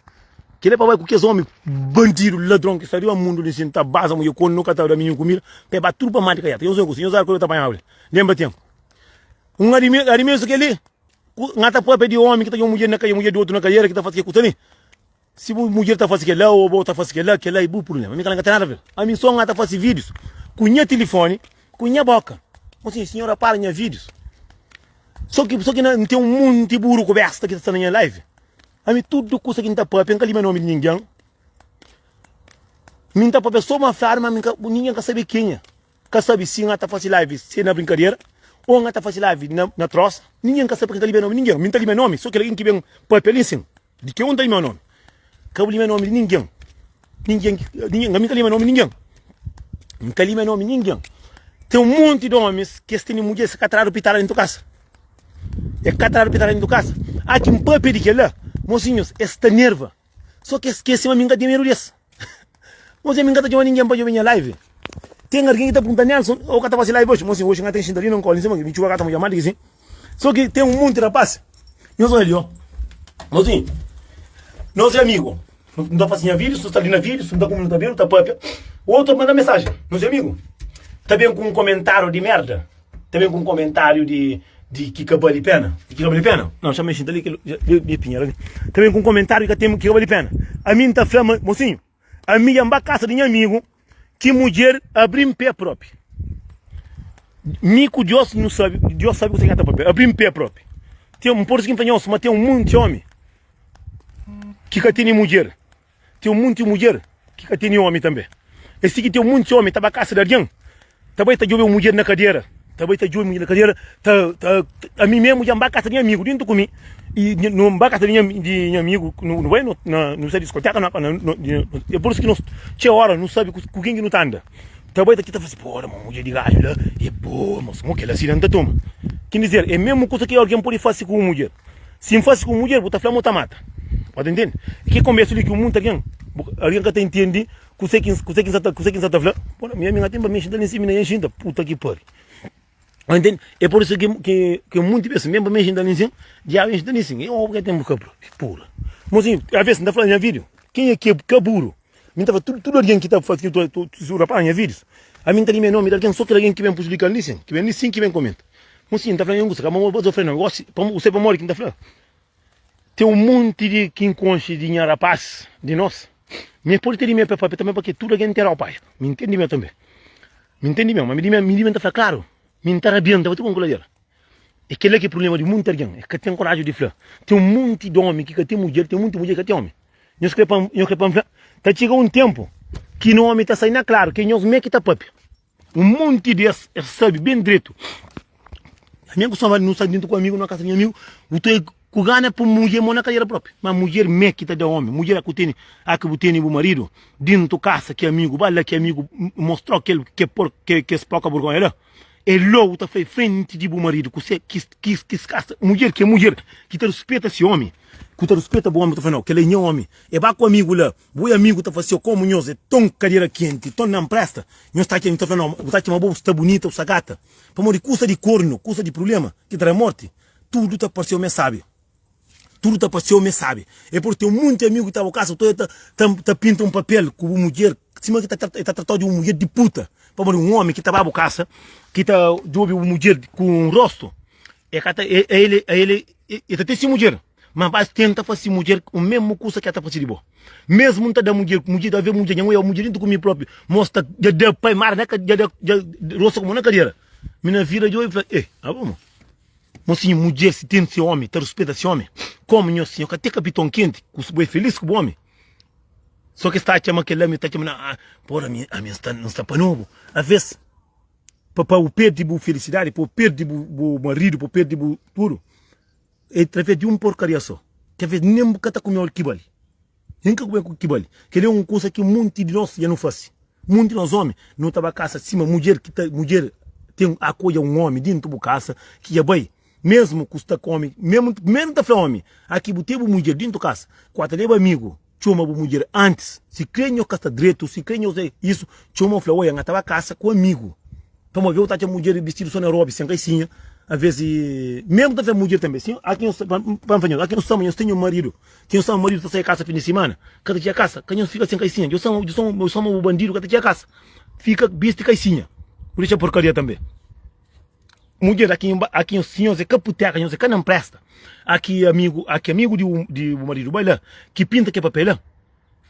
Kila é pa bai ku kes omi bandidu, ladron ki sta riba mundu li sin ta baza mudjer konu no ka ta da mininu kumida, pa e ba tudu pa mati kaiata. Nhos obi kusi, nhos arku da ta panhaba li. Lenbra tempu. Un adimesu keli. Ku N ta papia di omi ki ta djobi mudjer na mudjer di otu na kadera ki ta fasi ke kusa li. Si bu mudjer ta fasi kela o bo ta fasi kela, kela i bu prublema. Mi kela N ka ten nada aver. Ami so N ta fasi videos ku nha tilifoni, ku nha boka. Mo sin, sinhora para nha videos. So ki so ki na N ten un monti buru ku besta ki ta sta na nha live. Ami tudu kusa ki N ta papia N ka limia nomi di ningen. Mi N ta papia so ma fladu ma mi ka ningen ka sabi kenha. Ka sabi si N ta fasi live se na brinkadera o N ta fasi live na na trosa. Ningen ka sabi pake N ta limia nomi ningen. Mi N ta limia nomi so kel algen ki ben papia li nsin. Di ke un ta limia nomi. Ka bu limia nomi di ningen. Ningen ningen ami N ka limia nomi ningen. N ka limia nomi ningen. Ten un monti di omis ki es tene mudjer se ka tradu pitada dentu kasa. E ka tradu pitada dentu kasa. A ki N papia di kela, mosinhus, es ta nerva. So ki es skese ma mi N ka ten medu di es. Mosi, ami N ka ta txoma ningen pa djobe nha live. Ten algen ki ta punta, Nelson, ô ka ta fase live oji? Mosi, oji N ka ten xinta li na un kóli nsima, mi txuba ka ta mudja más di ki sin. So ki ten un monti rapás. Nhos odja li, ó. Mosi, nos é amigu. Nu ta fase nha vídius, nu sta li na vídius, nu ta kume, nu ta bebe, nu ta papia. Otu manda mensajen, nos é amigu. Ta ben ku un komentáriu di merda. Ta ben ku un komentáriu di di ki ka bali pena. Di ki ka bali pena? Não, xa-me xinta li, li, li pinha li. Ta ben ku un komentáriu ki ka ten, ki ka bali pena. Ami N ta fla ma, mosinhu, ami dja N ba kasa di nha amigu ki mudjer abri-m pé propi. Mi ku Dios nu sabe, Dios sabe kuzê ki N ta papia. Abri-m pé propi. Ten, N pode ki N fla nhos ma ten un monti omi ki ka tene mudjer. Ten un monti mudjer ki ka tene omi tanbe. É si ki ten un monti omi ta ba kasa di algen, ta bai ta djobe un mudjer na kadera, ta bai ta djobe mudjer na kadera, ta, ta, ami mesmu dja N ba kasa di nha amigu dintu ku mi, i no N ba kasa di nha, di nha amigu, nu, nu bai no, na, nu sai diskoteka, no, no, no, é pur isu ki nos txeu ora nu sabe ku, ku ken ki nu ta anda. Ta bai ta ki ta fla si, pora, ma mudjer di gaju la é boa, mosu, mo kel-la si la N ta toma. Ken dizer, é mesmu kusa ki algen pode fase ku un mudjer. Si N fase ku un mudjer, bu ta fla ma bu ta mata. Bu ta intende? E ki konbersu li ki un munti algen, algen ka ta intende kuse ki kuse ki N sa ta kuse ki N sa ta fla. Pô, mi ami N ka ten pa mi xinta li nsin, mi na nha xinta. Puta ki pari. Bu ta intende? E pur isu ki ki ki munti bes, mesmu pa mi xinta li nsin, diabu nha xinta li nsin. E obi ka ten bu ka propi. Pura. Mosinhu, aves N ta fla na nha video, kenha ki é ka buru? Mi ta fla tudu tudu algen ki ta fasi ki ta rapara nha videos, ami N ta limia nomi di algen, so kel algen ki ben prejudika-m li sin, ki ben li sin ki ben komenta. Mosinhu, N ta fla nha ngusa, ka bo bo sofre no. Gosi, pamo, bu sabe pamodi ki N ta fla? Ten un monti di ki N konxe di nha rapaz, di nos. Mi es pode ten di mi pa papia tanbe, pake tudu algen ntera o pai. Mi N ten di mi tanbe. Mi N ten di mi, ma mi di mi, mi di mi N ta fla klaru, mi N ta rabenta, bo ta konklua djela. É kel-la ki é prubléma di monti algen, es ka ten koraji di fla. Ten un monti di ómi ki ka ten mudjer, ten monti mudjer ki ka ten ómi. Nhos krê pa, nhos krê pa N fla? Ta txiga un ténpu ki nómi ta sai na klaru, ki é nhos mê ki ta pâpia. Un monti di es, es sabe ben dretu. Ami N kustuma nu sta djuntu ku amigu na kasa di nha amigu, bu ta ku gana pa mudjer mo na kadera propi. Ma mudjer mê ki ta da ómi. Mudjer a ku tene, a ki bu tene bu maridu dintu kasa ki amigu, ba la ki amigu mostrau kel ke por ke kes poka burgonha la. É logu ta fla frenti di bu maridu ku se ki ki ki kasa mudjer ki é mudjer ki ta ruspeta si omi ku ta ruspeta bu omi ta fla nau kela é nha omi é ba ku amigu la bu amigu ta fla si komu nhos é ton kadera kenti ton nan presta nhos ta atxa ta fla nau bu ta atxa ma bo bu sta bunita bu sta gata pamodi kusa di kornu kusa di prublema ki ta da morti tudu ta parse-u ma é sabi. Tudu ta parse-u ma é sábi. É pur ten munti amigu ki ta bu kasa, ta ta ta pinta un papel ku bu mudjer, sima ki ta e ta tratau di un mudjer di puta. Pamodi un omi ki ta ba bu kasa, ki ta djobe bu mudjer ku un rostu, e ka ta e el el e ta ten si mudjer, ma ba tenta fasi si mudjer u mesmu kusa ki el ta fasi di bo. Mesmu N ta da mudjer, mudjer ta ve mudjer, nha oia mudjer dintu ku mi propi, mos ta dja da pai mara na dja da dja rosta ku mo na kadera. Mi na vira djobe fla, e abo mo. Mosinhu, mudjer si ten se omi, ta ruspeta se omi. Komu nho si nho ka ten kapiton kenti, ku bo é felis ku bu omi. So ki sta atxa ma kel-la mi ta atxa ma na, pora ami, ami N sta, N sta pa nobu. Aves, pa, pa bu perdi bu felisidadi, pa bu perdi bu, bu maridu, pa bu perdi bu tudu, é atraves di un porkaria so. Ki aves nen bu ka ta kume ol ki bali. Nen ka kume ku ki bali. Kel-li é un kusa ki munti di nos dja nu fase. Munti di nos omi, nu ta ba kasa sima mudjer ki ta, mudjer ten akodja un omi dintu bu kasa ki dja bai, mesmu ku sta ku omi, mesmu, mesmu ta fla omi, aki bu ten bu mudjer dintu kasa, ku ata leba amigu, txoma bu mudjer antis, si kre nho ka sta dretu, si kre nho isu, txoma fla, oia, nha ta ba kasa ku amigu. Pamodi bu ta atxa mudjer bistidu so na robi, sen kaisinha, aves di, mesmu ta fla mudjer tanbe, si aki nho, pa N fla nho, aki nho sta ma nho ten nho maridu, Ki nhos sama maridu ta sai kasa fin di simana, ka ta txiga kasa, ka nhos fika sen kaisinha. Nhos sama, nhos sama bu bandidu ka ta txiga kasa, fika bisti kaisinha. Bu dexa porkaria tanbe. Mudjer, aki, aki nhos, si nhos é ka puteka, nhos é ka nanpresta. Aki amigu, aki amigu di bu, di bu maridu bai la, ki pinta ke papel la,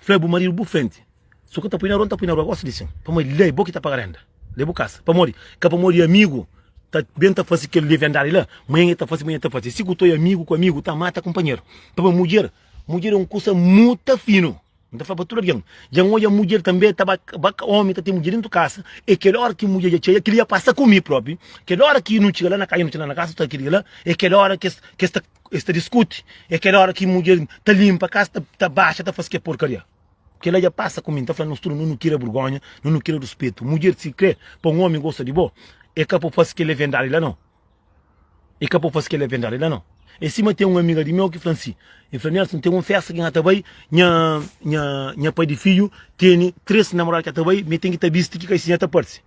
fla bu maridu bu frenti. Su ka ta pui na rua, N ta pui na rua gosi di sin. Pamodi la é bo ki ta paga renda. La é bu kasa. Pamodi? Ka pamodi amigu ta ben ta fasi kel leviandadi la, manhan e ta fasi, manhan e ta fasi. Si ku toi amigu ku amigu ta mata kunpanheru. Pamodi mudjer, mudjer é un kusa muta finu. N ta fla pa tudu algen, dja N odja mudjer tanbe ta ba, ba omi ta ten mudjer dentu kasa, e kel ora ki mudjer dja txega, kel-li dja pasa ku mi propi, kel ora ki nu txiga la na kasa, nu txiga la na kasa, ta kel-li la, e kel ora ki es, ki es ta, es ta diskuti, e kel ora ki mudjer ta linpa kasa, ta, ta baxa, ta fasi kel porkaria. Kela dja pasa ku mi, N ta fla nos tudu, nu nu kira burgonha, nu nu kira ruspetu. Mudjer si kre pa un omi gosta di bo, e ka po fasi kel levendadi la no. E ka po fasi kel levendadi la no. E sima ten un amiga di meu ki fla-m si, e fla, Nelson, ten un festa ki N ta bai, nha, nha, nha pai di fidju tene 3 namoradu ki ta bai, mi ten ki ta bisti ki kaisinha ta parse.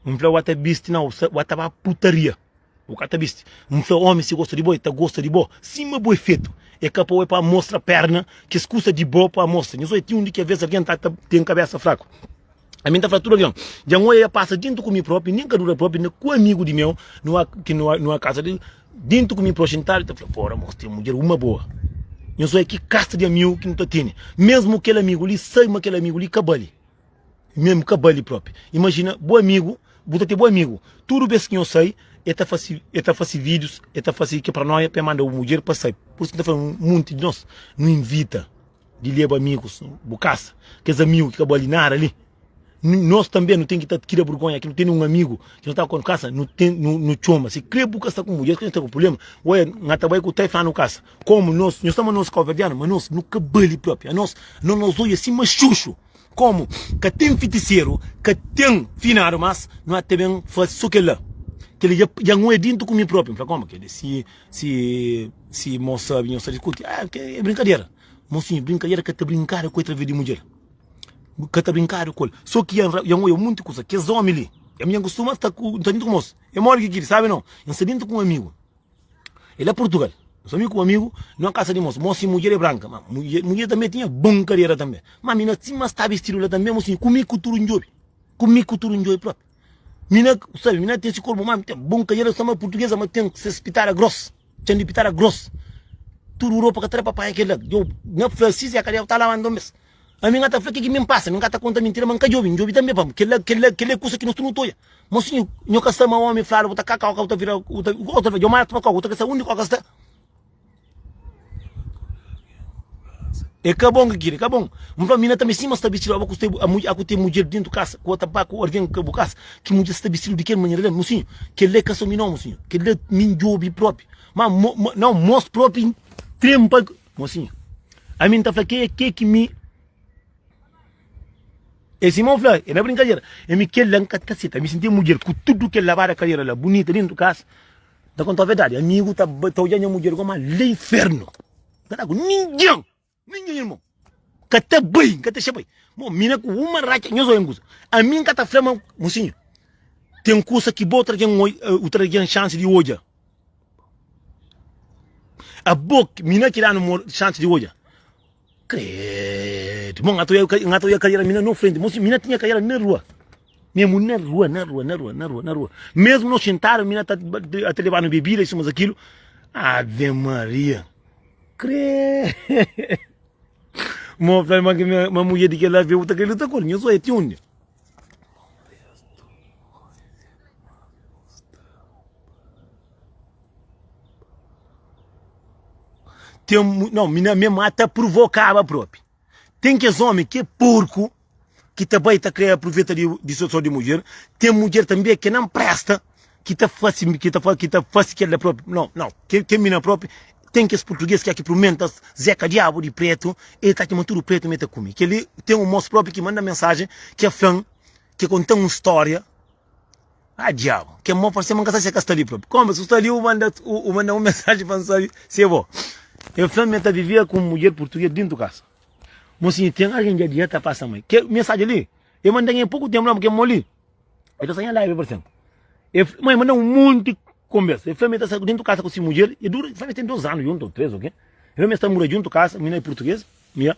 N fla, Wa ta bisti nau, wa ta ba putaria. Bu ka ta bisti. N fla, Omi si gosta di bo, e ta gosta di bo sima bo é fetu. E ka pa bo é pa mostra perna, kes kusa di bo pa mostra. Nhos odja, ti undi ki aves algen ta ta ten kabesa fraku. Ami N ta fla tudu algen, dja N odja pasa dintu ku mi propi, nin ka dura propi, ku amigu di meu, nua ki nua nua kasa di dintu ku mi propi xintadu, ta fla, Pora, mos ten mudjer uma boa. Nhos odja ki kasta di amigu ki nu ta tene. Mesmu kel amigu li sabe ma kel amigu li ka bali. Mesmu ka bali propi. Imajina bu amigu, bu ta ten bu amigu, tudu bes ki nhos sai, e ta fasi, e ta fasi videos, e ta fasi ki paranoia pa e manda bu mudjer pa sai. Pur isu ki N ta fla munti di nos, nu invita di leba amigus bu kasa, kes amigu ki ka bali nada li. Nos tanbe nu ten ki ta kria burgonha ki nu tene un amigu ki nu ta ku kasa, nu ten, nu, nu txoma. Si kre bu ka sta ku mudjer, si kre bu sta ku prublema, oia, N ta bai ku ta e fla nu kasa. Komu nos, nhos ta ma nos kauverdianu, ma nos nu ka bali propi. Anos, no nos oia sima xuxu. Komu ka ten fitiseru, ka ten finadu mas, nu ate ben fase so kel-la. Kel-li dja, dja N oia dintu ku mi propi. N fla, Komu kel-li? Si, si, si mos sabe, nhos ta diskuti. Ah, é brinkadera. Mosinhu, brinkadera ka ta brinkadu ku el atraves di mudjer. Ka ta brinkadu ku el. So ki dja N oia munti kusa. Kes omi li, ami dja N kustuma sta ku, N sta dintu ku mos. É modi ki kiri, sabe nau? N sta dintu ku un amigu. É la Portugal. Nos amigu ku amigu, numa kasa di mos. Mos si mudjer é branka, ma mudjer, mudjer tanbe tinha bon kadera tanbe. Ma mina sima sta bistidu la tanbe, mosinhu, ku mi ku tudu ndjobi. Ku mi ku tudu ndjobi propi. Mina, sabe, mina ten si korpu, ma ten bon kadera sama portugesa, ma ten ses pitada gros, txan di pitada gros. Tudu ropa ka ta da pa panha kel la. Djo, nha fla si, si a kadera ta labanta un bes. Ami N ka ta fla ke ki mi N pasa, mi N ka ta konta mintira, ma N ka djobe, N djobe tanbe pamodi kel-la, kel-la, kel-la é kusa ki nos tudu nu ta odja. Mosinhu, nho ka sta ma omi fladu bu ta ka koka, bu ta vira, bu ta, otu ta fla, djo mata pa koka, bu ta ka sa undi koka sta. É ka bon ki kiri, ka bon. N fla mina tanbe sima sta bistidu, abo ku sta, a ku ten mudjer dentu kasa, ku ta ba ku algen ka bu kasa, ki mudjer sta bistidu di kel manera la, mosinhu, kel-la é ka so mi no, mosinhu, kel-la mi N djobe propi. Ma, mo, no, mos propi trempa. Mosinhu, ami N ta fla ke ke ki mi E Simon fla, e na brinkadera, e mi kel la N ka ta seta. Mi si N ten mudjer ku tudu kel labada kadera la bunita dentu kasa, N ta kontau verdadi, amigu ta ta odja nha mudjer goma la infernu. N ka ta ku ningen, ningen irmon. Ka ta bai, N ka ta xa bai. Mo mina ku uma ratxa, nhos oia un kusa. Ami N ka ta fla ma, mosinhu, ten kusa ki bo ta algen oi, u ta algen xansi di odja. Abo, mina ki danu mor xansi di odja. Credo. Bom, ngata oia, ngata oia karera mina no frente. Mosi, mina tinha karera na rua. Mesmo na rua, na rua, na rua, na rua, na rua. Mesmo nós sentado, mina ta ta levando bebida, isso, mas aquilo. Ave Maria. Credo. Mo fala, ma, ma mulher de que lá veio, tá querendo lutar com ele. Eu sou é onde? Tem, não, mina mesmo até provocava próprio. Tem que homem que é porco, que também tá querer aproveitar de, de situação de mulher. Tem mulher também que não presta, que tá faz, que tá faz, que tá faz que ela própria. Não, não, que, que mina própria. Tem que esse português que é que promenta Zeca Diabo de preto, ele tá que tudo preto meta come. Que ele tem um moço próprio que manda mensagem, que é fã, que conta uma história. Ah diabo, ke mo parse ma N ka sabe si e ka sta li propi. Koma, si bu sta li, u manda, u manda un mensaji pa N sabe si e bo. El fla ma el ta vivia ku un mudjer purtugês dintu kasa. Mosinhu, ten algen dja dia ta pasa mai. Ke mensaji li, el manda-m e poku tenpu la, purke mo li, el ta sta nha laiva parse-m. El fla, ma el manda-m un monti konbersa. El fla ma el ta sta dintu kasa ku si mudjer, e dura, el fla ma es ten dos anu juntu, ou tres, ou ke. El fla ma es ta mura juntu kasa, mina e purtugês, mia.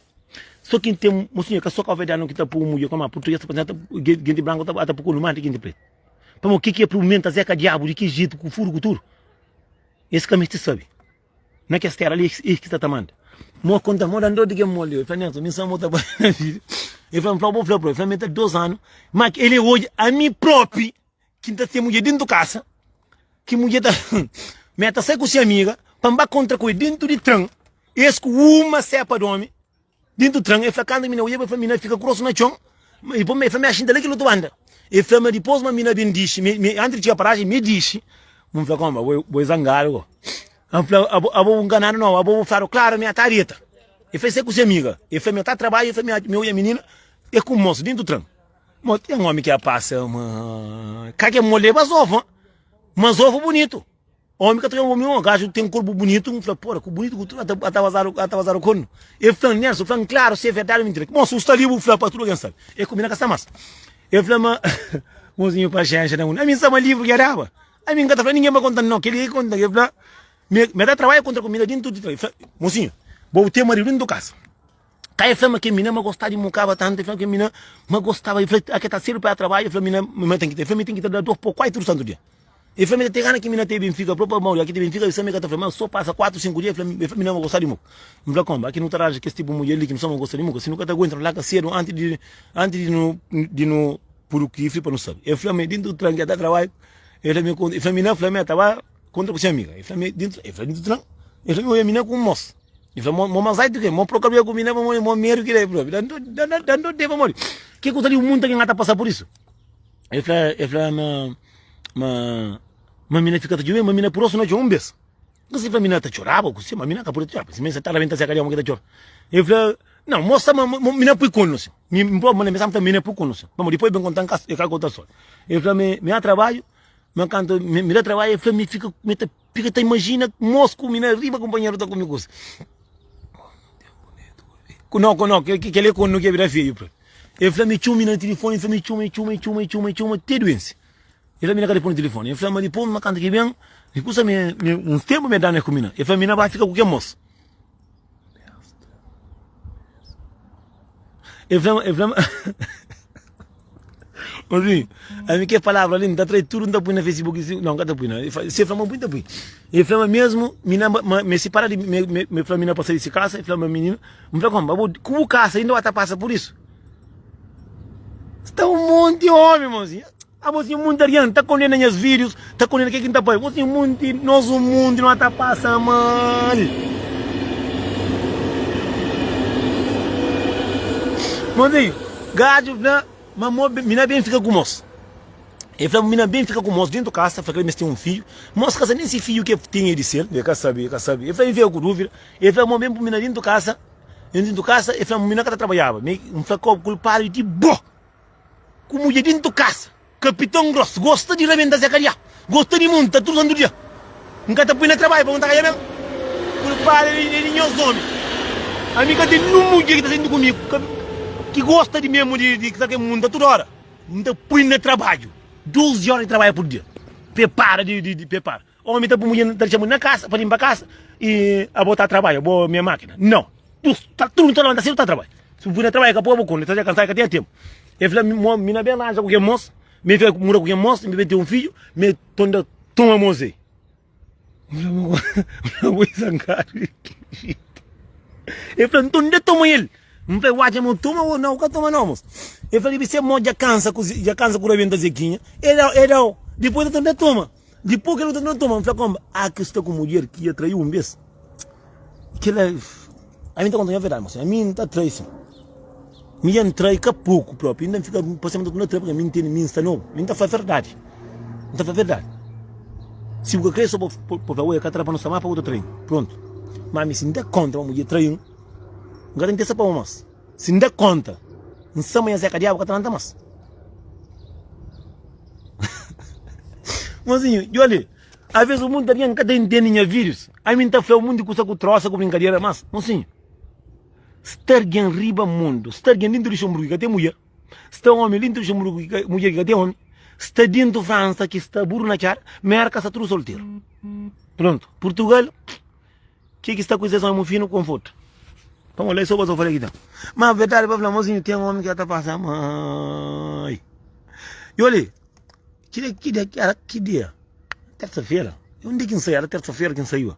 So ki ten, mosinhu, ka so kauverdianu ki ta pui mudjer koma purtugês ta pasa, genti branku ta ta pui konu más di genti pretu. Pamodi ke ki é purmenta Zeka Diabu di ki jetu ku furu ku tudu? Es ka meste sabe. Na kes tera li es ki sta ta manda. Mo konta, mo dan dor di ke mo li. El fla, Nelson, mi nsa mo ta bai na vida. El fla, N fla, bo fla pro. El fla, mi ta dos anu, ma el é odja ami propi ki N ta ten mudjer dentu kasa, ki mudjer ta mi ta sai ku si amiga pa N ba kontra ku el dentu di tren, es ku uma sepa di omi dentu tren. El fla, kantu mi na odja, el fla, mi na fika ku rostu na txon, i dipos el fla, mi a xinta la ki otu banda. El fla ma dipos ma mi na ben dixi, mi, mi, antis di txiga parajen, mi dixi, N fla, konba, bo, bo é zangadu go. N fla, abo, abo bu nganadu nau, abo bu fladu klaru mi a ta dita. El fla, el sai ku si amiga, el fla, mi a ta trabadja, el fla, mi a, mi odja minina, e ku mosu dentu tren. Mo ten omi ki a pasa ma ka ke mo leba zofa ma zofa bunitu omi ka ta omi o gaju ten korpu bunitu n fla pora ku bunitu ku tudu ata ata bazadu ata bazadu kornu e flan Nelson flan klaru si é verdadi ou mintira mo si bu sta li bu fla pa tudu algen sabe e ku mi na ka sta mas e fla ma mozinhu paxenxa na ami n sta ma livru ki e daba ami n ka ta fla ningen pa kontan no keli e kontan e fla mi mi ta trabadja kontra ku mi na dintu di fla mozinhu bo bu ten maridu dintu kasa Ka el fla ma ke mina ma gostaba di mukaba tantu, el fla ke mina ma gostaba, el fla ake ta sedu pa el trabadja, el fla mina ma ten ki ta, el fla mi ten ki ta da dos po kuatru santu dia. El fla mi ta ten gana ki mina ta Benfika propi pamodi ake ta Benfika el fla mi ka ta fla ma so pasa kuatru sinku dia, el fla el fla mina ma gosta di muka. N fla konba ake nu ta ranja kes tipu mudjer li ki nu sta ma gosta di muka, si nu ka ta aguenta nu larga sedu anti di anti di nu di nu pudu kifri pa nu sabi. El fla mi dintu tran ki el ta trabadja, el fla mi el fla mina fla mi el ta ba kontra ku si amiga, el fla mi dintu el fla dintu tran, el fla mi oia mina ku un mos. El fla, Mo mas altu ke, mo proka bia ku mi na pamodi mo medu ki da propi. Dan dan dan de pamodi. Ke ku ta di munta ke ngata pasa por isu? El fla, el fla ma ma ma mina fika ta djume, ma mina purosu na txon un bes. Nka si fla mina ta txoraba ku si, ma mina ka pudi txora. Si mina ta rabenta se ka di omi ki ta txora. El fla, não, moça, ma, ma, mina pui kono si. Mi mi propi manda mensagem, mina pui kono si. Pamodi depois ben kontan ka e ka konta sol. El fla mi mi a trabalho, ma kantu mi, mi da trabalho, el fla mi fika mi ta Fika ta imajina mos ku mi na riba kunpanheru ta kume kusa. No, no, kel é konu ki bira feiu pra. El fla mi txuma na tilifoni, el fla mi txuma, txuma, txuma, txuma, txuma, te duense. El fla mi na ka responde tilifoni. El fla ma dipôs ma kantu ki ben, di kusa mi, mi uns tempu mi dana ku mi na. El fla mi na ba fika ku kel mos. El fla, el fla. Obi, ami ke palavra li, nta trai tudu nta pui na Facebook, si, não, nka ta pui não. Se fla ma pui, nta pui. E fla ma mesmo, mina, ma, me se para de, me, me, me fla mina pa sai de se casa, e fla ma menina, me fla como, abo, ku bu casa ainda ba ta passa por isso? Sta um monte de homem, mozinho. Ah, mozinho, muita alguém tá condena nhas vídeos, tá condena que que tá pai. Mozinho, muito, nós um mundo não tá passa mal. Mozinho, gajo, né? Ma mo, mina bem fica com moço. Ele fala, mina bem fica com moço dentro de casa, fala que ele tem um filho. Moço casa nem se filho que tem ele ser, ele quer saber, ele quer saber. Ele fala, ele fica com dúvida. Ele fala, mo bem mina dentro de casa, dentro de casa, ele fala, mina que tá trabalhava. Me, um fala, culpado de bo. Ku mudjer dentu kasa. Kapiton gros gosta di rabenta se kadiâ, gosta di monta tudu santu dia. N ka ta pui na trabadju pa N ta kadiâ mesmu. Kulpadu é di nhos omi. Ami ka ten ninhun mudjer ki ta sinti ku mi ki gosta di mesmu di ki ta ke monta tudu ora. N ta pui na trabadju 12 ora di trabadju pur dia. Prepara di prepara. Omi ta pui mudjer ta dexa mudjer na kasa pa limpa kasa i abo ta trabadja bo mi makina. Nau. Tudu ta lanta sedu ta trabadja. Si bu pui na trabadja ka poi bo konta, ta dja kansadu ka ten tempu. El fla mi na ben ranja ku kel mos, mi fla mura ku kel mos, mi ben ten un fidju, mi tonda toma mos ei. Mi fla ma ma bo é zangadu. El fla nton nda toma el. Mi fla watcha ma toma o nau ka toma nau mos. El fla debe ser mo dja kansa ku dja kansa ku rabenta zekinha. El dau el dau dipos el tonda toma. Dipos kel otu tonda toma. Mi fla konba a ki sta ku mudjer ki dja traiu un bes. Kila ami ta konta nha verdadi mos. Ami nta trai sin. Mi dja N trai ka poku propi, inda N fika pa sema ta trai pabia mi N tene mi N sta nobu, mi N ta fla verdadi, N ta fla verdadi. Si bu ka kre so pa fla oi ka ta da pa no sta mas pa bu ta trai-m, prontu. Ma mi si N da konta ma mudjer trai-m, N ka ta interesa pa bo mas. Si N da konta, N sa ma nha zeka diabu ka ta lanta mas. Mozinhu, djobe li, aves munti algen ka ta intende nha videos, ami N ta fla munti kusa ku trosa ku brinkadera mas, mozinhu. Sta algen riba mundu, sta algen dintu Luxemburgu ki ka ten mudjer, sta omi dintu Luxemburgu ki ka mudjer ki ka ten omi, sta dintu Fransa ki sta buru na txada, Merka sta tudu solteru. Prontu, Purtugal ke ki sta ku ses omi mufinu konfortu. Pamodi la é so bazofaria ki ten. Ma verdadi pa fla mozinhu ten omi ki ta pasa mai. I oli, ki dia ki dia era ki dia? Tersa-fera. Undi ki N sai? Era tersa-fera ki N saiba.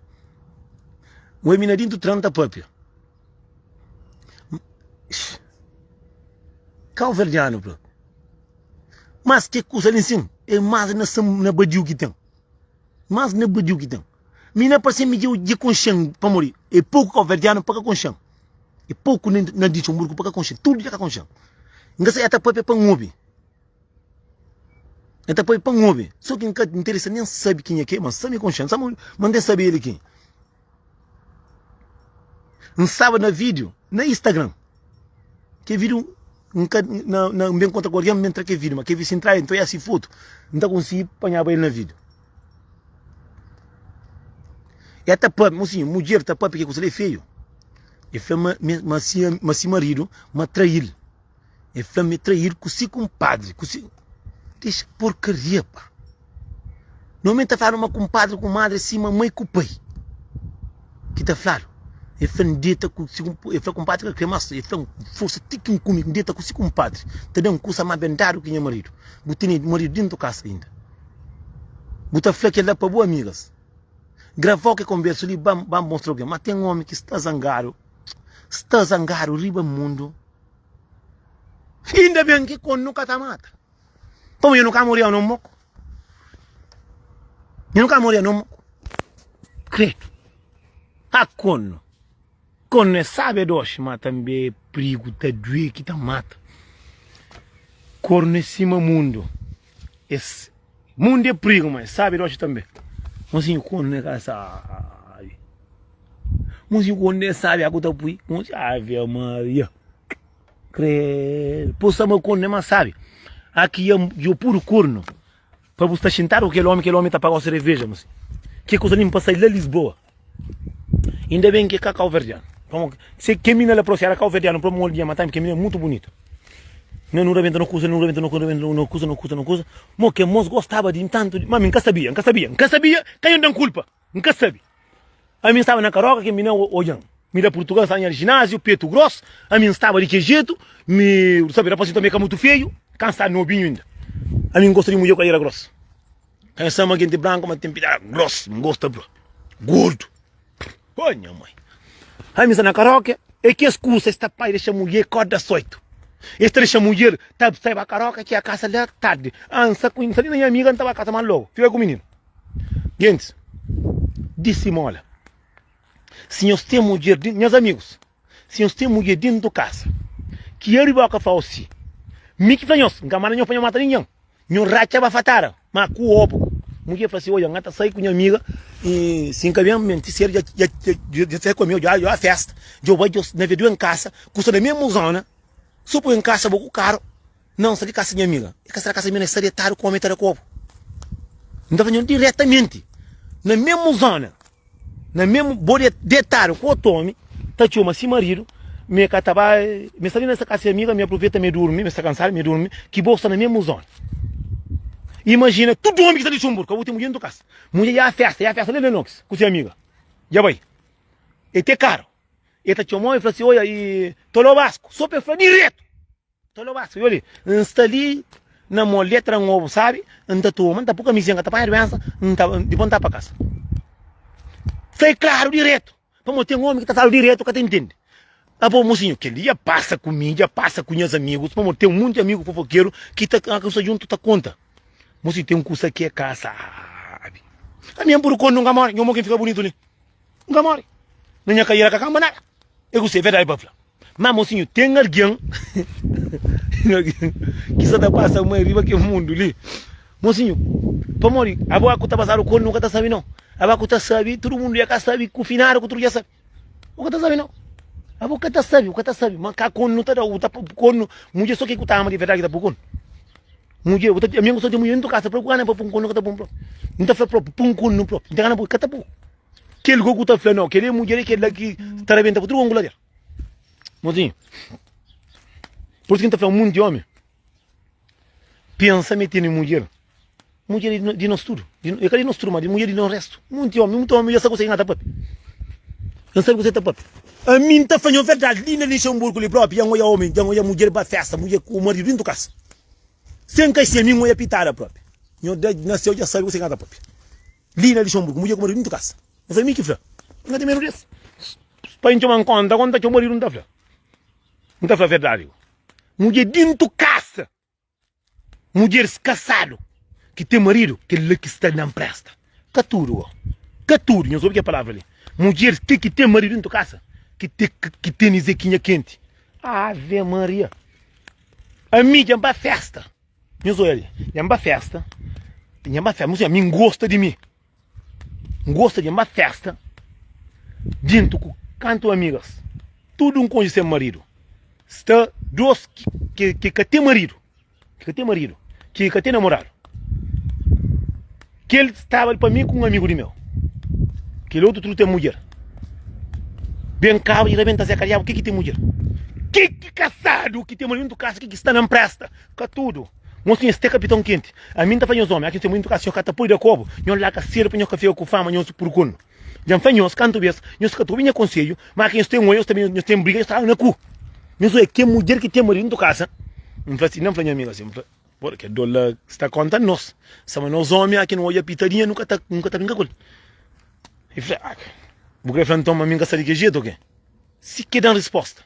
Oi mi na dintu tren ta papia. Kauverdianu fla, Mas ke kusa li nsin é mas na na badiu ki ten. Mas na badiu ki ten. Mi na parse mi dja dja konxen pamodi é poku kauverdianu pa ka konxen. É poku na na Luxemburgo pa ka konxen. Tudu dja ka konxen. N ka sa e ta papia pa N obi. E ta papia pa N obi. So ki N ka interesa nen sabi kenha ki é, ma sa mi konxen. Sa ma N ten sabi el é kenha. N staba na vídeo na Instagram. Ke vídeo N ka na na N ben kontra ku algen, N ben tra ke vídeo, ma ke vídeo si N tra el, N ta oia si foto, N ta konsigi panhaba el na vídeo. E ta papia, mosinhu, mudjer ta papia ke kusa li é feio. E fla ma ma si ma si maridu ma trail. E fla ma e traídu ku si kunpadri, ku si. Dexa porkaria, pá. Normalmenti ta fladu ma kunpadri ku madri é sima mai ku pai ki ta fladu. E fla N deta ku si e fla kunpadri ka kre mas, e fla N forsa ti ki N kume, N deta ku si kunpadri, ta da-m kusa más ben dadu ki nha maridu. Bu tene maridu dentu kasa inda. Bu ta fla kel-la pa bu amigas. Gravau ke konbersu li, ba ba mostra algen. Ma ten omi ki sta zangadu, sta zangadu riba mundu. Inda ben ki kon nu ka ta mata. Pamo nu ka moria no moko. Nu ka moria no moko. Credo. A konno. Konno é sabe doxi, ma tambe é prigo, ta due ki ta mata. Korno é sima mundo. Es mundo é prigo, ma é sabe doxi tambe. Mozinho konno é ka sabe. Mozinho konno é sabe aku ta pui. Mozinho, ave Maria. Credo. Posa ma corno é mais sabe. Aqui é eu puro corno. Para você estar sentado com aquele homem, aquele homem tá pagando cerveja, mas que coisa limpa sair lá Lisboa. Ainda bem que é cacau verdiano. Se que mina lá próxima era cacau verdiano, para um dia matar, porque mina é muito bonita. Não, não rebenta no cusa, não rebenta no cusa, não cusa, não cusa, não cusa. Mo que mos gostava de tanto, mas nunca sabia, nunca sabia, nunca sabia, caiu dan culpa. N ka sabe. Ami N staba na karoka ke mi na odjan. Mi da Purtugal, N staba nha jináziu, petu gros. Ami N staba di ke jetu. Mi, sabe, rapasinhu tanbe ka mutu feiu. Ka N sta nobinhu inda. Ami N gosta di mudjer ku kadera gros. Ka nha sama genti branku ma ten pidara gros. N gosta bro. Gordu. Oh nha mai. Ami sta na karoke e kes kusa es ta pai dexa mudjer korda soitu. Es ta dexa mudjer ta sai ba karoke ki a kasa la tardi. Ah N sta ku N sta li na nha amiga N ta ba kasa mas logu. Fika ku mininu. Gentis, disimola. Si nhos ten mudjer, nhas amigus, si nhos ten mudjer dentu kasa, ki el riba ka fla si, mi ki fla nhos, N ka manda nhos pa nhos mata ningen. Nho ratxa bafatara, ma ku obu. Mudjer fla si, Odja, N ka ta sai ku nha amiga, i si N ka ben, menti sedu dja, dja, dja, dja sai ku ami, dja, dja festa, dja bai, dja na vedu en kasa, ku sta na mesmu zona, so poi en kasa bo ku karu, Não, sta di kasa nha amiga. E ka sta na kasa mi, na sta detadu ku omi ta da ku obu. N ta fla nho diretamenti, na mesmu zona, na mesmu, bo detadu ku otu omi, ta txoma si maridu, mi ka ta ba, mi sta li na kasa si amiga, mi aproveita mi durmi, mi sta kansadu, mi durmi, ki bo sta na mesmu zona. Imajina tudu omi ki sta Luxemburgo, ka bo ten mudjer na tu kasa. Mudjer ya festa, ya festa li na Lenox ku si amiga. Dja bai. E te karu. E ta txoma omi, e fla si, oia, i tolobasku, so pa e fla diretu. Tolobasku, i oli, N sta li na mo letra N obu sabi, N ta toma, N ta pui kamizinha, N ka ta panha duensa, N ta, dipos N ta pa kasa. Fla i klaru diretu, pamodi ten omi ki ta fladu diretu ka ta intende. Abo mosinhu, kel-li dja pasa ku mi, dja pasa ku nhas amigus, pamodi ten munti amigu fofokeru ki ta, ki nu sta djuntu ta konta. Mosinhu, ten kusa ki é ka sabi. Ami N pudi konta, N ka mori, nha omo ki N fika bunitu li, N ka mori. Na nha kaira ka kanba nada. É kuse, é verdadi pa fla. Má mosinhu, ten algen ki sta ta pasa mai riba kel mundu li. Mosinhu, pamodi abo ku ta pasadu ku el, nu ka ta sabe nau. Abo ku ta sabe, tudu mundu ya ka sabe, ku finadu ku tudu ya sabe. Bu ka ta sabe nau. Abo ka ta sabe, bu ka ta sabe. Ma ka kornu ta da, bu ta kornu. Mudjer so ke ku ta ama di verdadi ki ta pui kornu. Mudjer, bu ta, ami N gosta di mudjer, N ta kasa propi, ku gana pa pui kornu ka ta pui propi. N ta fla propi, pui kornu propi. N ta gana pui, ka ta pui. Kel go ku ta fla nau, kel é mudjer é kel la ki ta rabenta pa tudu konku ladera. Mozinho, por isso ki N ta fla munti omi, pensa ma tene mudjer, mudjer é di nos tudu, é ka di nos tudu, ma mudjer di nos restu. Munti omi, munti omi dja sa kuse ki N ta papia, N sabe kuse ki ta papia. Ami N ta fla nho verdadi, li na Lixemburgu li propi, dja N oja omi, dja N oja mudjer ba festa, mudjer ku maridu dintu kasa, sen kaxinha, mi N oja pitada propi. Nho da na seu dja sabe kuse ki N ta papia. Li na Lixemburgu, mudjer ku maridu dintu kasa. N fla, mi ki fla. N ka ten medu des. Pa N txoma-m konta, konta txoma maridu, N ta fla. N ta fla verdadi. Mudjer dintu kasa, mudjeris kasadu ki ten maridu, kel la ki sta na npresta. Ka tudu go. Ka tudu, nhos obi kel palavra li. Mudjeris ti ki ten maridu dintu kasa, ki te, ki tene zekinha kenti. Ave Maria! Ami dja N ba festa. Nhos oja li, dja N ba festa, dja N ba festa, ami N gosta di mi. N gosta di ba festa djuntu ku kantu amigas. Tudu N konxe sen maridu. Sta dos ki ka ten maridu, ki ka ten maridu, ki ka ten namoradu. Kel staba pa mi ku un amigu di meu. Kel otu tudu ten mudjer. Ben kaba di rabenta Zé Kadiabu, ke ki ten mudjer? Ke ki kasadu ki ten maridu kasa ke ki sta na npresta? Ka tudu. Mosinhu es te kapiton kenti. Ami N ta fla nhos omi, aki ten muitu kasu, nhos ka ta poi da kobu, nhos laka sedu pa nhos ka fika ku fama, nhos purkunu. Dja N fla nhos kantu bes, nhos ka ta obi nha konsedju, ma ki nhos ten oi, nhos ta nhos ten briga, nhos ta na ku. Nhos oia ken mudjer ki ten maridu ntu kasa. N fla si, N fla nha amiga si, N fla, Pô, kel dor la sta konta nos. Sama nos omi, aki nu oja pitadinha, nu ka ta, nu ka ta brinka ku el. E fla, ah, bu kre fla nton ma mi N ka sta di ke jetu o ke? Si ke dan risposta.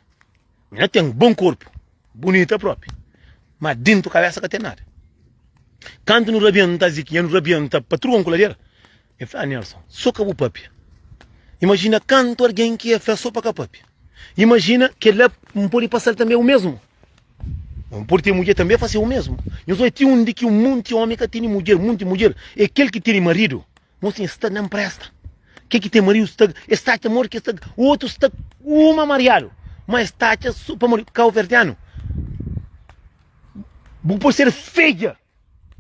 Mi na ten bon korpu. Bunita propi, ma dintu kabesa ka ten nada. Kantu nu rabienta Zikinha, nu rabienta pa tudu ku ladera. El fla, Nelson, so ka bu papia. Imajina kantu algen ki el fla so pa ka papia. Imajina kel-la N pode pasa-l tanbe u mesmu. N pode ten mudjer tanbe fase u mesmu. Nhos odja ti undi ki un monti omi ka tene mudjer, monti mudjer é kel ki tene maridu. Mosinha sta na npresta. Ke ki ten maridu sta es ta atxa modi ki es ta otu sta uma mariadu ma es ta atxa so pamodi kauverdianu bu pode ser fedja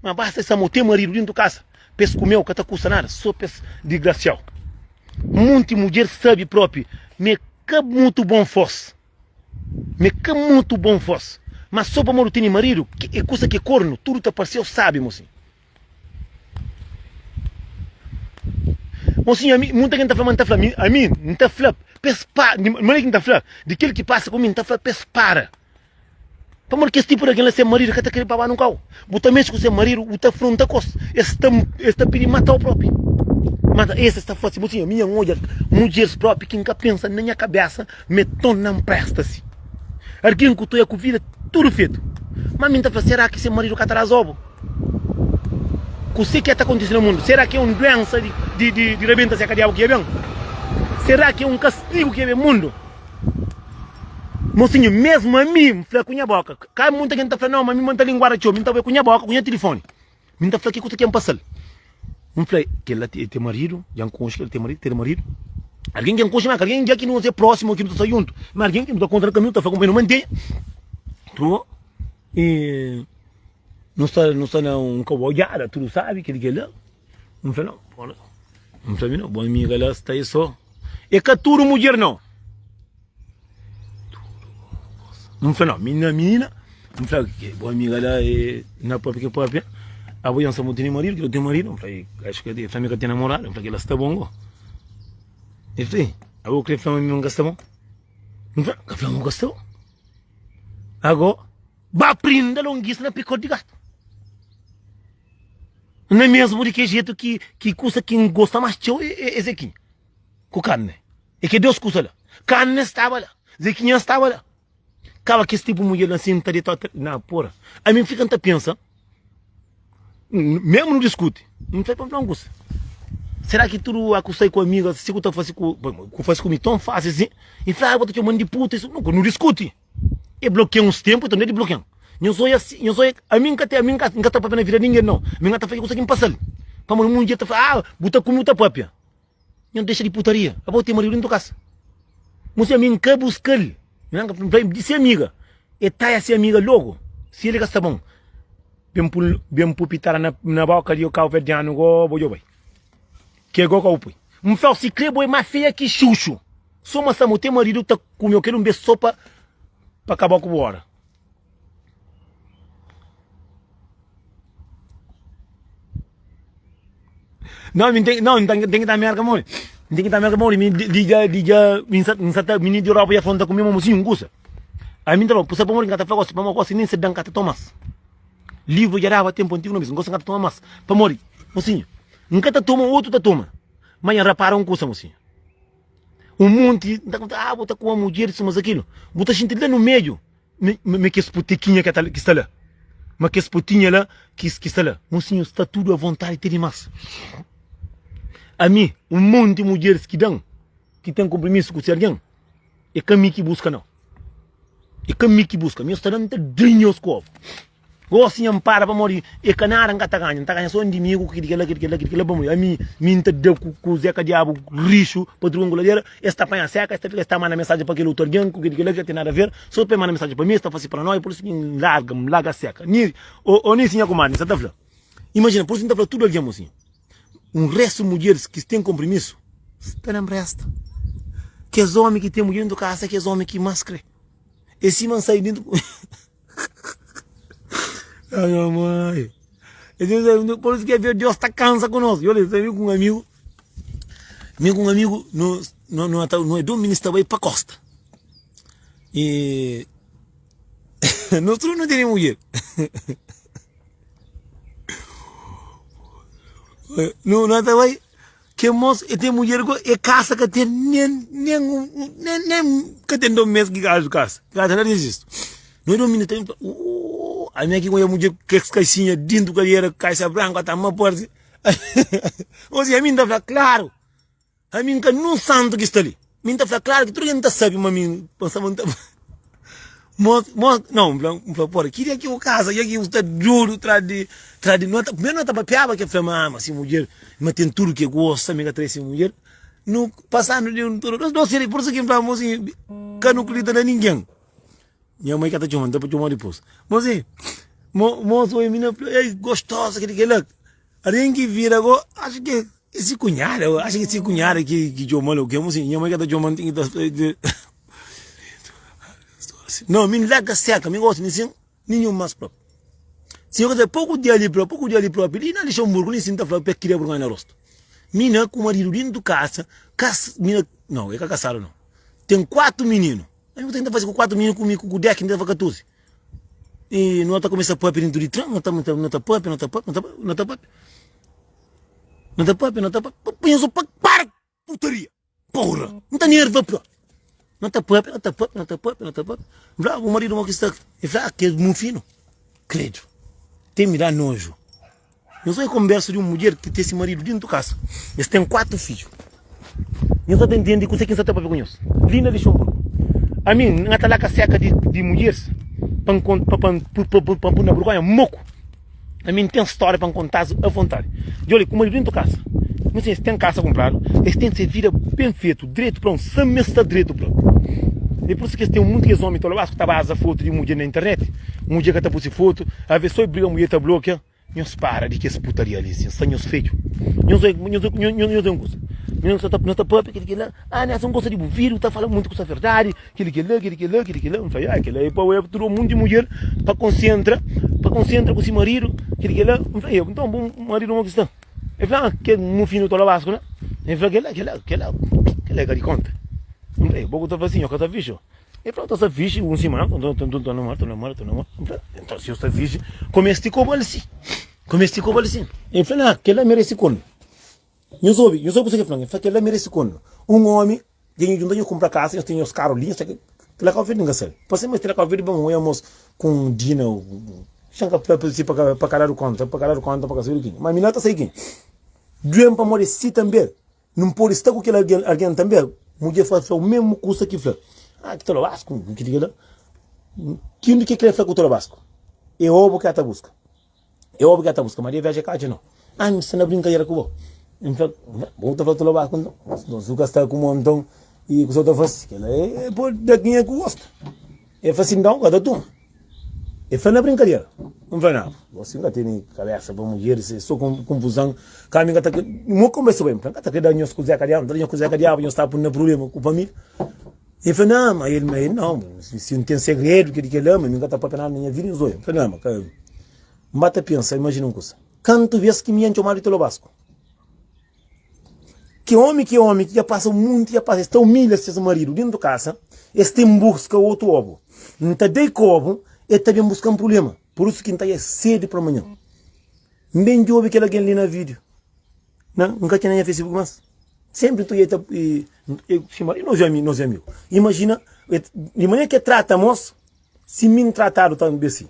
ma basta es amau ten maridu dintu kasa pa es kumeu ka ta kusta nada so pa es digrasiau munti mudjer sabi propi ma e ka mutu bon fos ma e ka mutu bon fos ma so pamodi tene maridu e kusa ki kornu tudu ta parseu sabi mosinhu. Mosinhu, ami, munta ki N ta fla ma N ta fla, ami, ami N ta fla pa es para, di manera ki N ta fla, di kel ki pasa ku mi, N ta fla pa es para. Pamodi kes tipu di algen la se maridu ka ta kre pa ba nun kau. Bu ta mexe ku se maridu, bu ta afronta kos. Es ta es ta pidi matau propi. Mata es es ta fla si, Mosinhu, ami nha N odja mudjeris propi ki N ka pensa na nha kabesa ma e ton na npresta si. Algen ku ta oia ku vida tudu fetu. Ma mi N ta fla, sera ki se maridu ka ta da zobu? Kuse ki ta kontise na mundu? Sera ki é un duensa di di di di rabenta seka diabu ki ya ben? Sera ki é un kastigu ki ya ben mundu? Mosinhu, mesmu ami, N fla ku nha boka, ka munta gen ta fla nau, ma mi ma N ta linguada txeu, mi N ta bai ku nha boka, ku nha tilifoni, mi N ta fla ki kusa ki N pasal. N fla, kel la e ten maridu, dja N konxe kel ten maridu, ten maridu. Algen ki N konxe ma ka algen dja ki nu é prósimu, ki nu ta sta juntu, ma algen ki nu ta kontra na kaminhu, ta fla ku mi, nu mantenha. Tru, e nu sta, nu sta na un kau odjada, tudu sabi kel ki kel la. N fla, nau, bo la. N fla, mi nau, bo amiga la sta e so. E ka tudu mudjer nau. N fla, nau, mi na minina, N fla, bo amiga la e na papia ki papia, abo dja N sa bu tene maridu, ki el ten maridu, N fla, acho ki el fla mi ka ten namoradu, N fla, kel la sta bon go. El fla, abo kre fla ma mi N ka sta bon? N fla, N ka fla ma bu ka sta bon. Ago, ba prinda longisa na pikoti di gatu. Na mesmu di ke jetu ki ki kusa ki N gosta mas txeu é é zekinha ku karne. É ke dos kusa la. Karne staba la, zekinha staba la. Kaba kes tipu mudjer la sin ta deta na pora. Ami N fika N ta pensa, mesmu nu diskuti, N fla pa N fla un kusa. Sera ki tudu a ku sai ku amigas si ku ta fasi ku ku fasi ku mi ton fásil sin? I fla, ah, bo ta txoman di puta, isu. Nu diskuti. E blokian uns tempu, então de blokian. Nhos oia si, nhos oia, ami nka te, ami nka, nka ta papia na vida de ninguém não. Ami nka ta faze kusa ki npasal. Pamodi un mudjer ta fla, ah, bu ta kume, bu ta papia. Nhos dexa di putaria. Abo ten maridu dentu kasa. Mosi, ami nka buskal. Nka fla di se amiga. E taia se amiga logo. Si ele ka sta bon. Ben pul, ben pu pitada na, na boka di cabo verdiano go, bo djo bai. Ke go ka bu pui. Nflau si kre bo é ma feia ki xuxu. So ma sa mo te maridu ta kumeu kel un bes so pa pa kaba ku bu ora. Não, mi tem, não, tem, tem que estar merda mori. Tem que estar merda mori, mi di dja di dja mi sa mi sa ta mi ni di Europa ya fronta ku mi mo sim gusa. A mi ta pusa pa mori ngata fla gosi, pa mo gosi nem se dan ka ta tomas. Livro dja daba tempo antigo no bis, gosi ngata toma mas. Pa mori, mocinho, nka ta toma, outro ta toma. Mas nha rapara um kusa mocinho. Un monti ta konta, ah, bu ta ku uma mudjer, isso, mas aquilo. Bu ta xinti la no meio, me, me kes potequinha que, ta, que sta lá. Ma kes potinha lá que, que sta lá. Mocinho, sta tudo à vontade, te demais. A mi, um monte de mulheres que dão, que tem compromisso com se alguém, é ka mi ki busca não. É ka mi ki busca. Mi sta dando ta drinhos com ovo. Gosi nha npara pamodi e ka nada nka ta ganha, nta ganha so indimigu ki di kela ki di kela ki di kela pamodi ami mi nta da ku ku zeka diabu rixu pa truka nguladeira es ta panha seka es ta fika es ta manda mensajen pa kel otu algen ku ki di kela ki ka ten nada ver so pa e manda mensajen pa mi es ta fasi paranoia pur isu ki n larga n larga seka ni o o ni si nha kumadri nsa ta fla imajina pur isu nta fla tudu algen mo si un restu mudjeris ki ten konprimisu sta na mpresta kes omi ki ten mudjer dentu kasa kes omi ki mas kre e sima n sai dentu Ai, minha mãe. Por isso que Deus está cansa conosco. Eu lembro com um amigo, mi com um amigo no no no no é do ministro vai para costa. E nós tudo não temos mulher. No no tá vai Ke mos e ten mudjer go e kasa ka ten nen nen nen nen ka ten 2 mes ki gaju kasa gaju na rejistu no e minha tem uh ami aki ku nha mudjer kes kaixinha dintu kadera kaixa branku ata ma parsi osi ami nta fla klaru ami nka nun santu ki sta li mi nta fla klaru ki tudu ken ta sabi ma mi pensa ma nta Mos, mos, não, n fla, n fla, pora, ki dia ki bu kasa, dja ki bu sta duru tras di, tras di, no ta, primeru no ta papiaba ke fla ma ama si mudjer, ma ten tudu ke gosta, mi ka trai si mudjer, nu pasando di un tudu, nos dos seri, pur isu ki n fla, mosinhu, ka nu kridita na ningen, nha mai ka ta txoma, n ta txomau dipus, mosinhu, mo, mos oi mi na fla, ei, gostosa kili kila, Algen ki vira go, acho ki é si cunhada, acho ki si cunhada ki ki txomal o ke, mosinhu, nha mai ka ta txoman, ten ki ta Não, mi larga seca, mi gosta mi sin ninhum mas propi. Si eu pouco dia ali propi, pouco dia ali propi, li na Luxemburgo, nem sin ta fla pe kria burgonha na rosto. Mina ku marido dentro casa, casa, mina, não, é ka casado não. Tem quatro menino. Ami ku ta fazer ku quatro menino ku mi ku dez, ki mi ta fa 14. I no ta kumesa papia dentu di tren, no ta no ta papia, no ta papia, no ta no ta papia, no ta papia, no ta papia, pa nhos pa para putaria, porra, N ta nerva propi. No ta papia, no ta papia, no ta papia, no ta papia. N fla, bu maridu mo ki sta? El fla, ah, kel mufinu, kredu, ten mi da noju. Nhos oi konbersu di un mudjer ki ten se maridu dentu kasa. Es ten 4 fidju. Nhos ka ta intende kuse ki N sta ta papia ku nhos. Li na Lixonburgu, ami N ta laka seka di, di mudjeris pa N pa, pa, pa, pa, pa N pui na burgonha moku. Ami N ten stória pa N konta-s avontadi. Djoli, ku maridu dentu kasa. Nhos es ten kasa kunpradu, es ten se vida ben fetu, dretu pra un, sen mes sta dretu pra. É pur isu ki es ten monti kes omi tolobasku ta baza fotu di mudjer na internet. Mudjer ka ta pui se fotu, aves so e briga mudjer ta blokia. Nhos para di kes putaria li sin sta nhos fedju. Nhos oi, nhos oi, nhos, nhos oi un kusa. Nhos ta, nhos ta papia kili kila. Ah, Nelson, N gosta di bu vídiu, bu ta fala monti kusa verdadi, kili kila, kili kila, kili kila. N fla, ah, kila é pa oi tudu monti mudjer pa konsentra, pa konsentra ku si maridu, kili kila. N fla, nton bu maridu mo ki sta? El fla, ah, kel mufinu tolobasku la. El fla, kila, kila, kila, kila é ka di konta. N fla, bo ku ta fla si, nho ka ta fixu. El fla, ta sta fixi un simana, ta namora, ta namora, ta namora. N fla, nton si bu sta fixi, kumesa ti koba-l si. Kumesa ti koba-l si. El fla, na, kel-la merese kornu. Nhos obi, nhos obi kuzê ki el fla-m. El fla, kel-la merese kornu. Un omi dja nhu djunta, nhu kunpra kasa, nhu ten nhos karu li, nhu sta la Kau Verdi, N ka sabe. Parse ma es ten la Kau Verdi, bon, un amos ku un Dina, xa N ka fla si pa ka dadu konta, pa ka dadu konta, pa ka sabe di kenha. Ma mi na ta sai kenha. Duê-m pamodi si tanbe. Nun pode sta ku kel algen, algen tanbe. Mudjer fla, fla o mesmu kusa ki fla. Ah, ki tolobasku, ki di kila. Kindi ki kre fla ku tolobasku? E obu ki a ta buska. E obu ki a ta buska, ma de viaja ka atxa no. Ah, mi sta na brinkadera ku bo. N fla, bo ta fla tolobasku nton? Nton, su ka sta ku mo nton, i kusa ta fasi? Kila e pode da kenha ku gosta. E fla si, nton, ka ta tuma. E fla na brinkadera. N fla, na, gosi N ka tene kabesa pa mudjeris, e so konfuzan. Ka mi N ka ta mo konbersa ku el, N fla, N ka ta kre da nhos ku Zeka Diabu, N ta da nhos ku Zeka Diabu, nhos ta pun na prublema ku familia. E fla, na, ma el, ma el nau, si N ten segredu, keli kela, ma mi N ka ta papia nada na nha vida, nhos oia. N fla, na, ma ka, N ba ta pensa, imajina un kusa, kantu bes ki mi N txomadu di tolobasku? Ki omi ki omi ki dja pasa munti dja pasa es ta umilha ses maridu dentu kasa es ten buska otu obu N ta dai kobu e ta ben buskan prublema pur isu ki N ta ia sedu pa manhan N ben djobe kel algen li na video na N ka txena nha facebook mas senpri N ta oia ta sima nos é nos é amigu imajina di manera ki e trata mos si mi N tratadu tanbe si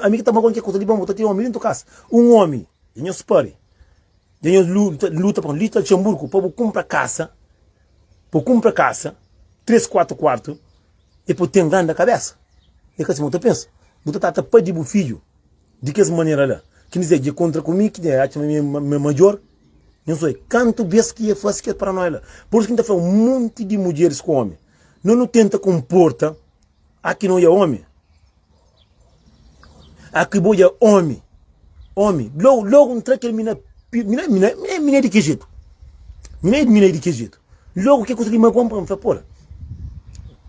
ami ki ta magoa ke kusa di bon bu ta ten omi dentu kasa un omi di nhos pari Dja nhos luta, luta pa li ta Luxemburgo pa bu kunpra kasa, pa bu kunpra kasa, 3, 4 kuartu, e pa bu ten granda kabesa. E ka sima bu ta pensa. Bu ta trata pai di bu fidju di kes manera la. Ki dizer, dja kontra ku mi, ki dja atxa ma mi é major. Nhos oi, kantu bes ki e fasi kes paranoia la. Pur isu ki N ta fla un monti di mudjeris ku omi, no nu tenta konporta A ki no ya omi A ki bo ya omi Omi Logu logu N tra kel mina Mina mina mina mina é di ki jetu Mina mina é di ki jetu Logu ke kusa ki magoa-m pa N fla pora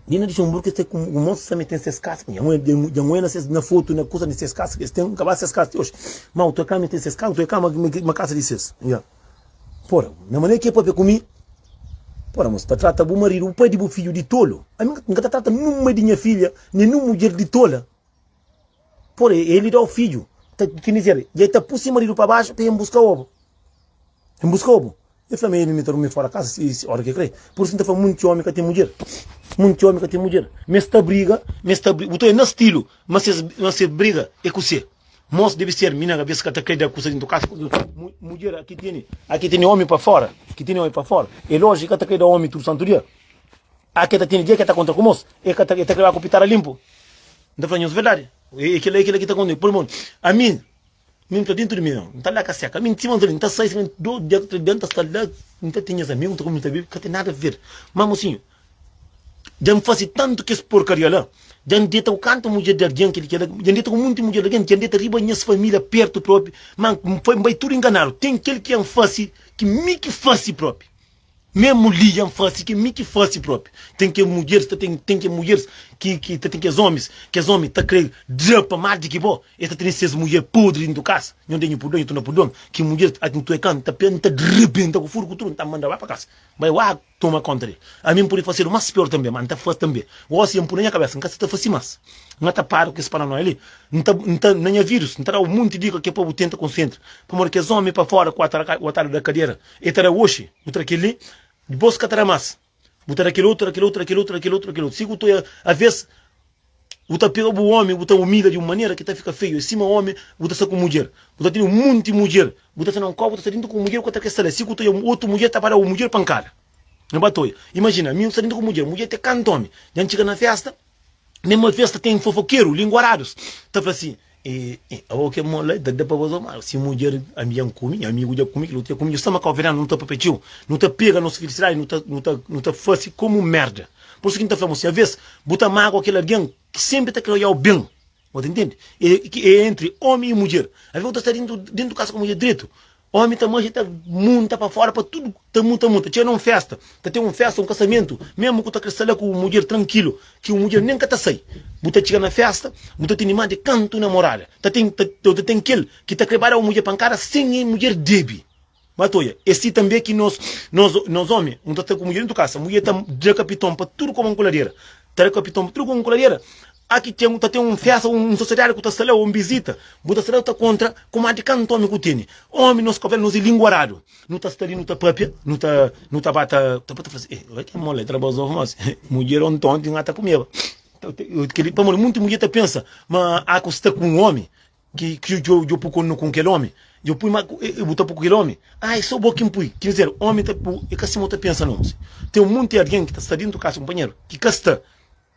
Li na Luxemburgo es ten ku mos sa mi ten ses kasa Dja N oia na ses na fotu na kusa di ses kasa Es ten N ka ba ses kasa ti oxi Ma otu kama ten ses kasa otu kama ma kasa di ses Ya. Pora, na manera ki e papia ku mi, pora, mos ta trata bu maridu, bu pai di bu fidju di tolu. Ami N ka ta trata nun mai di nha filha, nen nun mudjer di tola. Pora, el dau fidju, ta ki dizer, dja e ta pui si maridu pa baxu pa e buska obu. E buska obu. E fla ma el mi ta durmi fora kasa si si ora ki e kre. Pur isu N ta fla munti omi ka ten mudjer. Munti omi ka ten mudjer. Ma es ta briga, ma es ta briga, bu ta oja na stilu, ma ses ma ses briga e kuse. Mos debe ser mina cabeça ka ta kre da kusa dintu kasa mudjer aki tene aki tene omi pa fora ki tene omi pa fora e loji ka ta kre da omi tudu santu dia aki ta tene dia ke ta kontra ku mos e ka ta e ta kre ba ku pitara limpu nta fla nhos verdadi e kila e kila ki ta konta pur mon ami mi nta dintu di mi nta la ka seka mi sima nta nta sai sima do dia tri dia nta sta la nta ten nhas amigu nta kume nta bibi ka ten nada ver ma mosinhu Dja N fase tantu kes porkaria la, dja N deta ku kantu mudjer di algen, kel-li, kel-la, dja N deta ku munti mudjer di algen, dja N deta riba nhas família pertu propi, má N foi, N bai tudu inganadu. Ten kel ki N fase ki mi ki fase propi. Memu li dja N fase ki mi ki fase propi. Ten ke mudjeris, ta ten, ten ke mudjeris. ki ki ta ten kes omis, kes omi ta kre dra pa más di ki bo, es ta tene ses mudjer podri dintu kasa. Nho da nhu purdon, nhu torna purdon, ki mudjer a ki ntu e kan, ta pe nta rebenta ku furu ku tudu, nta manda bai pa kasa. Bai wak toma konta del. Ami N pudi fasedu más pior tanbe, ma N ta fasi tanbe. Gosi N pui na nha kabesa, N ka sa ta fasi más. N ka ta para ku kes paranoia li. N ta, N ta, na nha vidus, N ta dau munti dika ki é pa bu tenta konsentra. Pamodi kes omi pa fora ku atadu da kadera, e ta da oxi, bu ta da kel-li, dipôs ka ta da más. Bu ta da kel otu, da kel otu, da kel otu, da kel otu, da kel otu. Si ku ta oia, aves bu ta pega bu omi, bu ta umilha di un manera ki ta fika feiu. É sima omi, bu ta sta ku mudjer, bu ta tene un monti mudjer, bu ta sta na un kopu, bu ta sta dintu ku mudjer, ku ta ke sta la. Si ku ta oia otu mudjer, ta ba da bu mudjer pankada. Nha ba ta oia. Imajina, ami N sta dintu ku mudjer, mudjer te kantu omi. Dja N txiga na festa, Mesmu alves ta ten fofokeru, linguaradus, ta fla si, E, e, abo ke mo la, ta da pa bo ma si mudjer, ami dja N kume, nha amigu dja kume, kel otu dja kume, dja sta ma kauverdianu, nu ta papia txeu, nu ta pega nos filisidadi, nu ta, nu ta, nu ta fase komu merda. Pur isu ki N ta fla mo si, aves bu ta magua kel algen ki senpri ta kre oiau ben, bo ta intende? E, ki e entri omi i mudjer. Aves bu ta sta dentu, dentu kasa ku mudjer dretu, Omi ta manxa ta munta pa fora pa tudu ta munta munta txega na un festa ta ten un festa un kasamentu mesmu ku ta kre sta la ku mudjer trankilu ki un mudjer nen ka ta sai bu ta txiga na festa bu ta tene mas di kantu namorada ta ten ta ta ten kel ki ta kre ba da un mudjer pankada sen e mudjer debi ba ta oia e si tanbe ki nos nos nos omi un ta sta ku mudjer dentu kasa mudjer ta da kapiton pa tudu koba nkuladeira ta da kapiton pa tudu koba nkuladeira Aki ten, ta ten un festa, un sosiedadi ku ta sta la, un bizita, bu ta sta la, bu ta kontra ku ma di kantu omi ku tene. Omi nos kobel, nos e linguaradu. Nu ta sta li, nu ta papia, nu ta, nu ta ba ta, ta ta fla si, eh, oi ke mole trabazofu mas, mudjer ontonti nga ta kumeba. Keli, pamodi munti mudjer ta pensa ma a ku sta ku un omi, ki ki djo djo pui konu ku kel omi, djo pui ma bu ta pui ku kel omi, ah e so bo ki pui. Ker dizer, omi ta pu, e ka sima bu ta pensa no. Ten munti algen ki ta sta dentu kasa kunpanheru ki ka sta.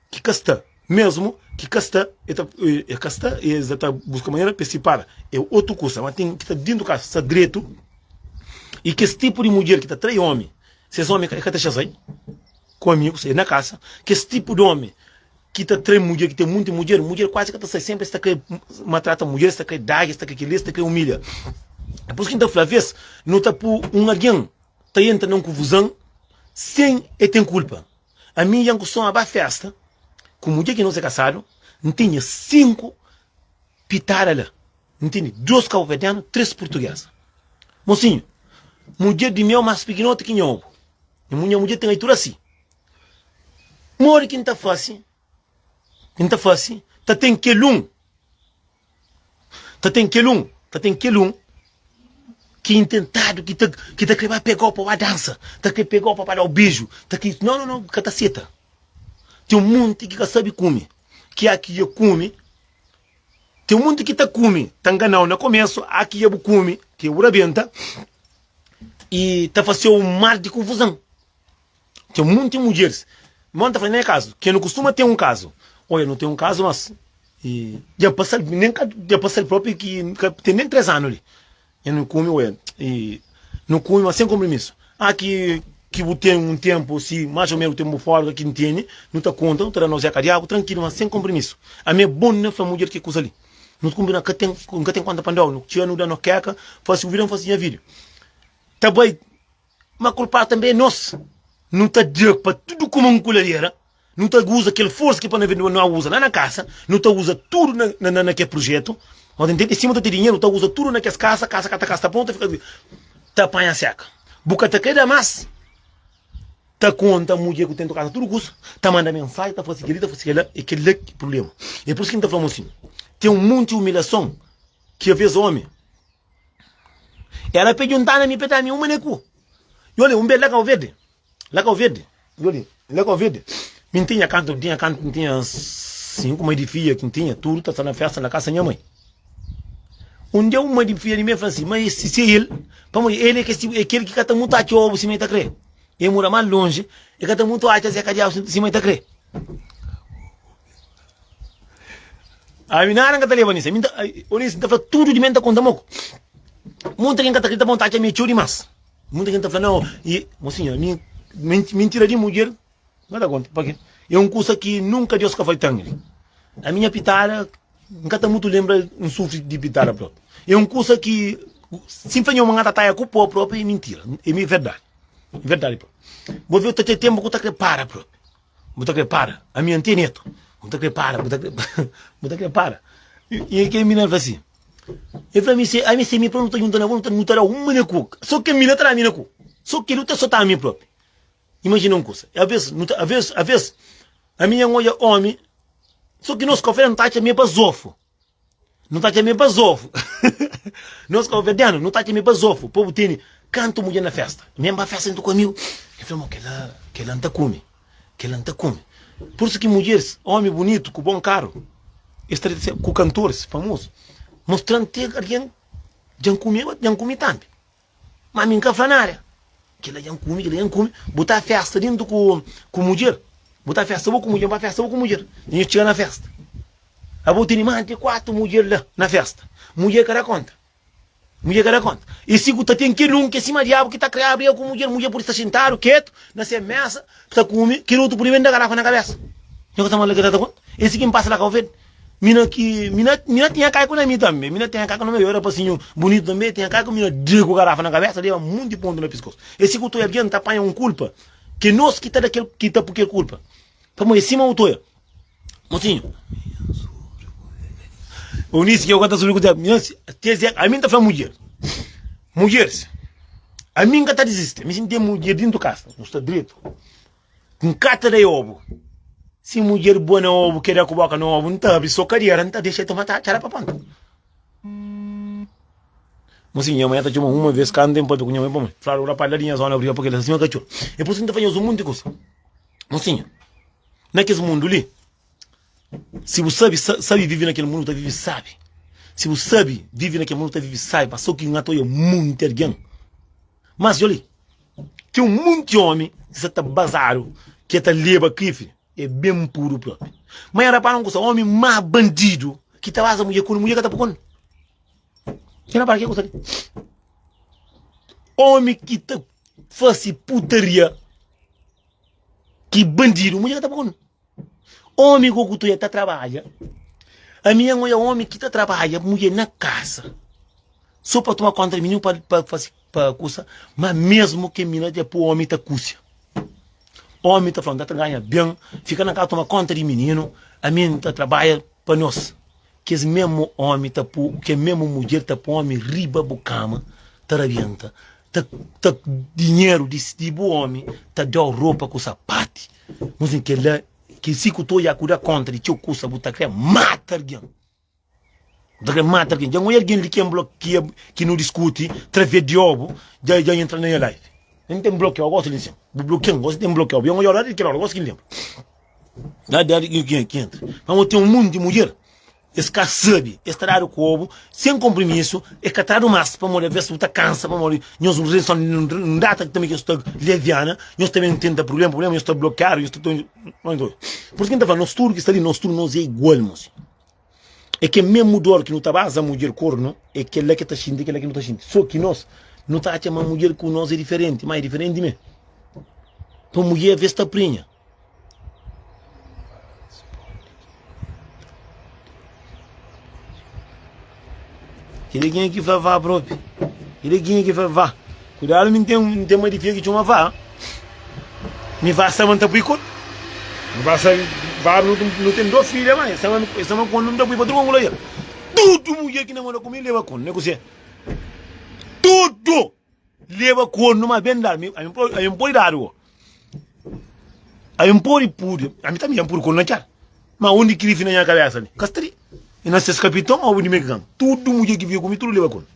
Ki ka sta, mesmu ki ka sta, e ta, e ka sta, e sa ta buska manera pa e sipara, e otu kusa, ma ten ki ta dintu kasa sta dretu, i kes tipu di mudjer ki ta trai omi, ses omi e ka ta xa sai ku amigus, e na kasa, kes tipu di omi ki ta trai mudjer, ki ten munti mudjer, mudjer kuazi ka ta sai, senpri es ta kre maltrata mudjer, es ta kre dagi, es ta kre kili, es ta kre umilha. É pur isu ki N ta fla, aves no ta pu un algen ta entra na un kufuzan sen e ten kulpa. Ami dja N kustuma ba festa ku mudjer ki nos é kasadu, N tinha 5 pitada la, N tene 2 kabuverdianu, 3 purtugeza. Mosinhu, mudjer di meu más pikinoti ki nha obu. Nha mudjer ten aitura si. Modi ki N ta fase? N ta fase? Ta ten kel un Ta ten kel un, ta ten kel un ki intentadu, ki ta, ki ta kre ba pegau pa ba dansa, ta kre pegau pa ba dau beju, ta kre, no, no, no, ka ta seta. Ten un monti ki ka sabi kume, ki a ki ya kume, ten un monti ki ta kume, ta nganau na komesu, a ki ya bu kume, ki ya bu rabenta, i ta faseu un mar di konfuzan. Ten munti mudjeris. Mon ta fla, na e kazu, ke nu kustuma ten un kazu. Oia, nu ten un kazu, mas e dja pasal, nen ka dja pasal propi ki ka ten nen 3 anu li. E nu kume, oia, e nu kume, mas sen kompromisu. Ah, ki ki bu ten un tempu si, mas o menu tempu fora ki N tene, nu ta konta, nu ta da nos eka di agu trankilu, mas sen kompromisu. Ami é bon na fla mudjer ki kusa li. Nu kumbina, ka ten, N ka ten konta pa N dau, nu txega nu da no keka, fasi bu vida, N fasi nha vida. Ta bai. Ma kulpadu tanbe é nos. Nu ta da pa tudu kuma un kuladera, nu ta uza kel forsa ki pa na no uza la na kasa, nu ta uza tudu na na na kel prujetu. Bo ta ntende? Sima ta ten dinheru, nu ta uza tudu na kes kasa, kasa ka ta kasa ta prontu, ta fika ta panha seka. Bu ka ta kre da mas, ta konta mudjer ku ten tu kasa tudu kusa, ta manda mensaji, ta fasi keli, ta fasi kela, é kela ki prublema. É pur isu ki N ta fla mo sin, ten un monti umilhason ki aves omi Era pe juntá na mi pe da mi un maneku. Yoli, un bes la Kau Verde, la Kau Verde, yoli, la Kau Verde, mi N tinha kantu, N tinha kantu, N tinha 5 mai di fia ki N tinha, tudu ta sta na festa na kasa nha mai. Un dia un mai di fia di mi fla si, ma si si el, pamodi el é kes é kel ki ka ta mutu atxa obu sima el ta kre. El mora más lonji, el ka ta mutu atxa Zé Kadiabu sima el ta kre. Ami nada N ka ta leba nisso. Ami N ta, Onis, N ta fla tudu di mi, N ta konta moku. Munta ken ka ta kridita ma N ta atxa mi é txeu dimas. Munta ken ta fla, nau, i, mosinhu, ami, mintira di mudjer, N ka ta konta. Pake? É un kusa ki nunka Deus ka fai tan el. Ami nha pitada, N ka ta mutu lenbra N sufri di pitada propi. É un kusa ki, si N fla nho ma N ka ta taia ku po propi, é mintira. É verdadi. É verdadi propi. Bo ve, ta ten tenpu ku ta kre para propi. Bu ta kre para? Ami N ten netu. Bu ta kre para, bu ta kre, bu ta kre para. I kel mina fla si, el fla mi se, ami se mi propi nu ta junta na bo, nu ta, nu ta da un maneku. So kel mina ta da mina ku. So kel ta sota ami propi. Imajina un kusa. Aves, nu ta, aves, aves, ami nha odja omi, so ki nos kofé nu ta atxa mi é bazofu. Nu ta atxa mi é bazofu. Nos kabuverdianu, nu ta atxa mi é bazofu. Pobu tene kantu mudjer na festa. Mi N ba festa djuntu ku amigu, el fla, mo kela, kela N ta kume, kela N ta kume. Pur isu ki mudjeris, omi bunitu, ku bon karu, es ta deta ku kantoris famozu, mostra-m te algen dja N kume, dja N kume tambi. Ma mi N ka fla nada. Kila dja N kume, kila dja N kume. Bu ta festa dintu ku ku mudjer, bu ta festa bo ku mudjer, N ba festa bo ku mudjer. Dja nhu txiga na festa, abo tene más di kuatu mudjer la na festa. Mudjer ka da konta, mudjer ka da konta. I si ku ta ten kel un ki é sima diabu ki ta kre abri el ku mudjer, mudjer pode sta xintadu ketu na se mesa ta kume, kel otu pode ben da garafa na kabesa. Nhu ka ta manda kel ta da konta. E si ki N pasa la Kau Verdi. Mina ki mina mina tinha kaiku na mi tambe mina tinha kaiku na mi eu era pasinhu bunitu tambe tinha kaiku mina dei ku garafa na kabesa leba munti pontu na piskosu e si ku toia algen ta panha un kulpa ke nos ki ta da kel ki ta pu kel kulpa pamodi e sima u toia mosinhu Eunice ke eu ka ta subi ku te mina te ze ami nta fla mudjer mudjeris ami nka ta disisti mi si nten mudjer dintu kasa nu sta dretu N ka ta da e obu. Si mudjer bua na obu, keda ku boka na obu, N ta abri so kadera, N ta dexa e toma txada pa ponta. Mosinhu, nha mai ta txoma uma vez, ka N ten papia ku nha mai pamodi fladu rapaz la di nha zona briga pa kel-la sima katxor. E pur isu ki N ta fla nhos un monti kusa. Mosinhu, na kes mundu li, si bu sabe, sabe vive na kel mundu, bu ta vive sabi. Si bu sabe vive na kel mundu, bu ta vive sabi. Pa so ki N ta oia monti algen. Mas, dja li. Ten un monti omi ki sa ta bazadu ki e ta leba krifi e ben puru propi. Ma e rapara un kusa, omi ma bandidu ki ta baza mudjer ku mudjer ka ta pui konu. Nha rapara ke kusa li? Omi ki ta fasi putaria ki bandidu mudjer ka ta pui konu. Omi ku ku tuia ta trabadja. Ami N oja omi ki ta trabadja mudjer na kasa so pa toma konta di mininu pa pa fasi pa kusa, ma mesmu ke mina dja pui omi ta kusia. Omi ta fla N ta ganha ben, fika na kasa toma konta di mininu, ami N ta trabadja pa nos. Kes mesmu omi ta pu, kes mesmu mudjer ta pu omi riba bu kama ta rabenta, ta ta dinheru di di bu omi ta dau ropa ku sapati. Musin kela ki si ku ta oja ku da konta di txeu kusa bu ta kre mata algen. Bu ta kre mata algen. Dja N oja algen li ki N blokia ki nu diskuti traves di obu dja dja entra na nha live. N ten blokiau gosi li nsin. Bu blokian gosi ten blokiau. Dja N oja la di kel ora gosi ki N lenbra. La di ki ki entra. Pamodi ten un monti mudjer es ka sabe, es ta dadu ku obu sen konprimisu, es ka tradu mas pamodi aves bu ta kansa pamodi nhos relason un data ki tanbe ki nhos ta leviana, nhos ta ben tenta prublema, prublema nhos ta blokiadu, nhos ta Por isu ki N ta fla, nos tudu ki sta li, nos tudu nos é igual mos. É kel mesmu dor ki nu ta baza mudjer kornu, é kel-la ki ta xinti, é kel-la ki nu ta xinti. Sô ki nos, nu ta atxa ma mudjer ku nos é diferenti, má é diferenti mê. Pa mudjer aves ta prinha. Kel-li kenha ki fla vá propi? Kel-li kenha ki fla vá? Kudadu mi N ten, N ten mai di fia ki txoma vá. Mi vá sama N ta pui kol. Mi vá sa, vá nu, nu ten dos filha ma e sama, e sama kondu N ta pui pa tudu kongu la ya. Tudu mudjer ki namora ku mi leba kondu, ne kuse? Tudu! Leba kornu ma ben dadu. Ami N pode, ami N pode dadu go. Ami N pode pudi, ami tanbe N pudi kornu na txada. Ma undi krifi na nha kabesa li? Ka sta li. E na ses kapiton o di mi ki kan. Tudu mudjer ki fika ku mi tudu leba kornu.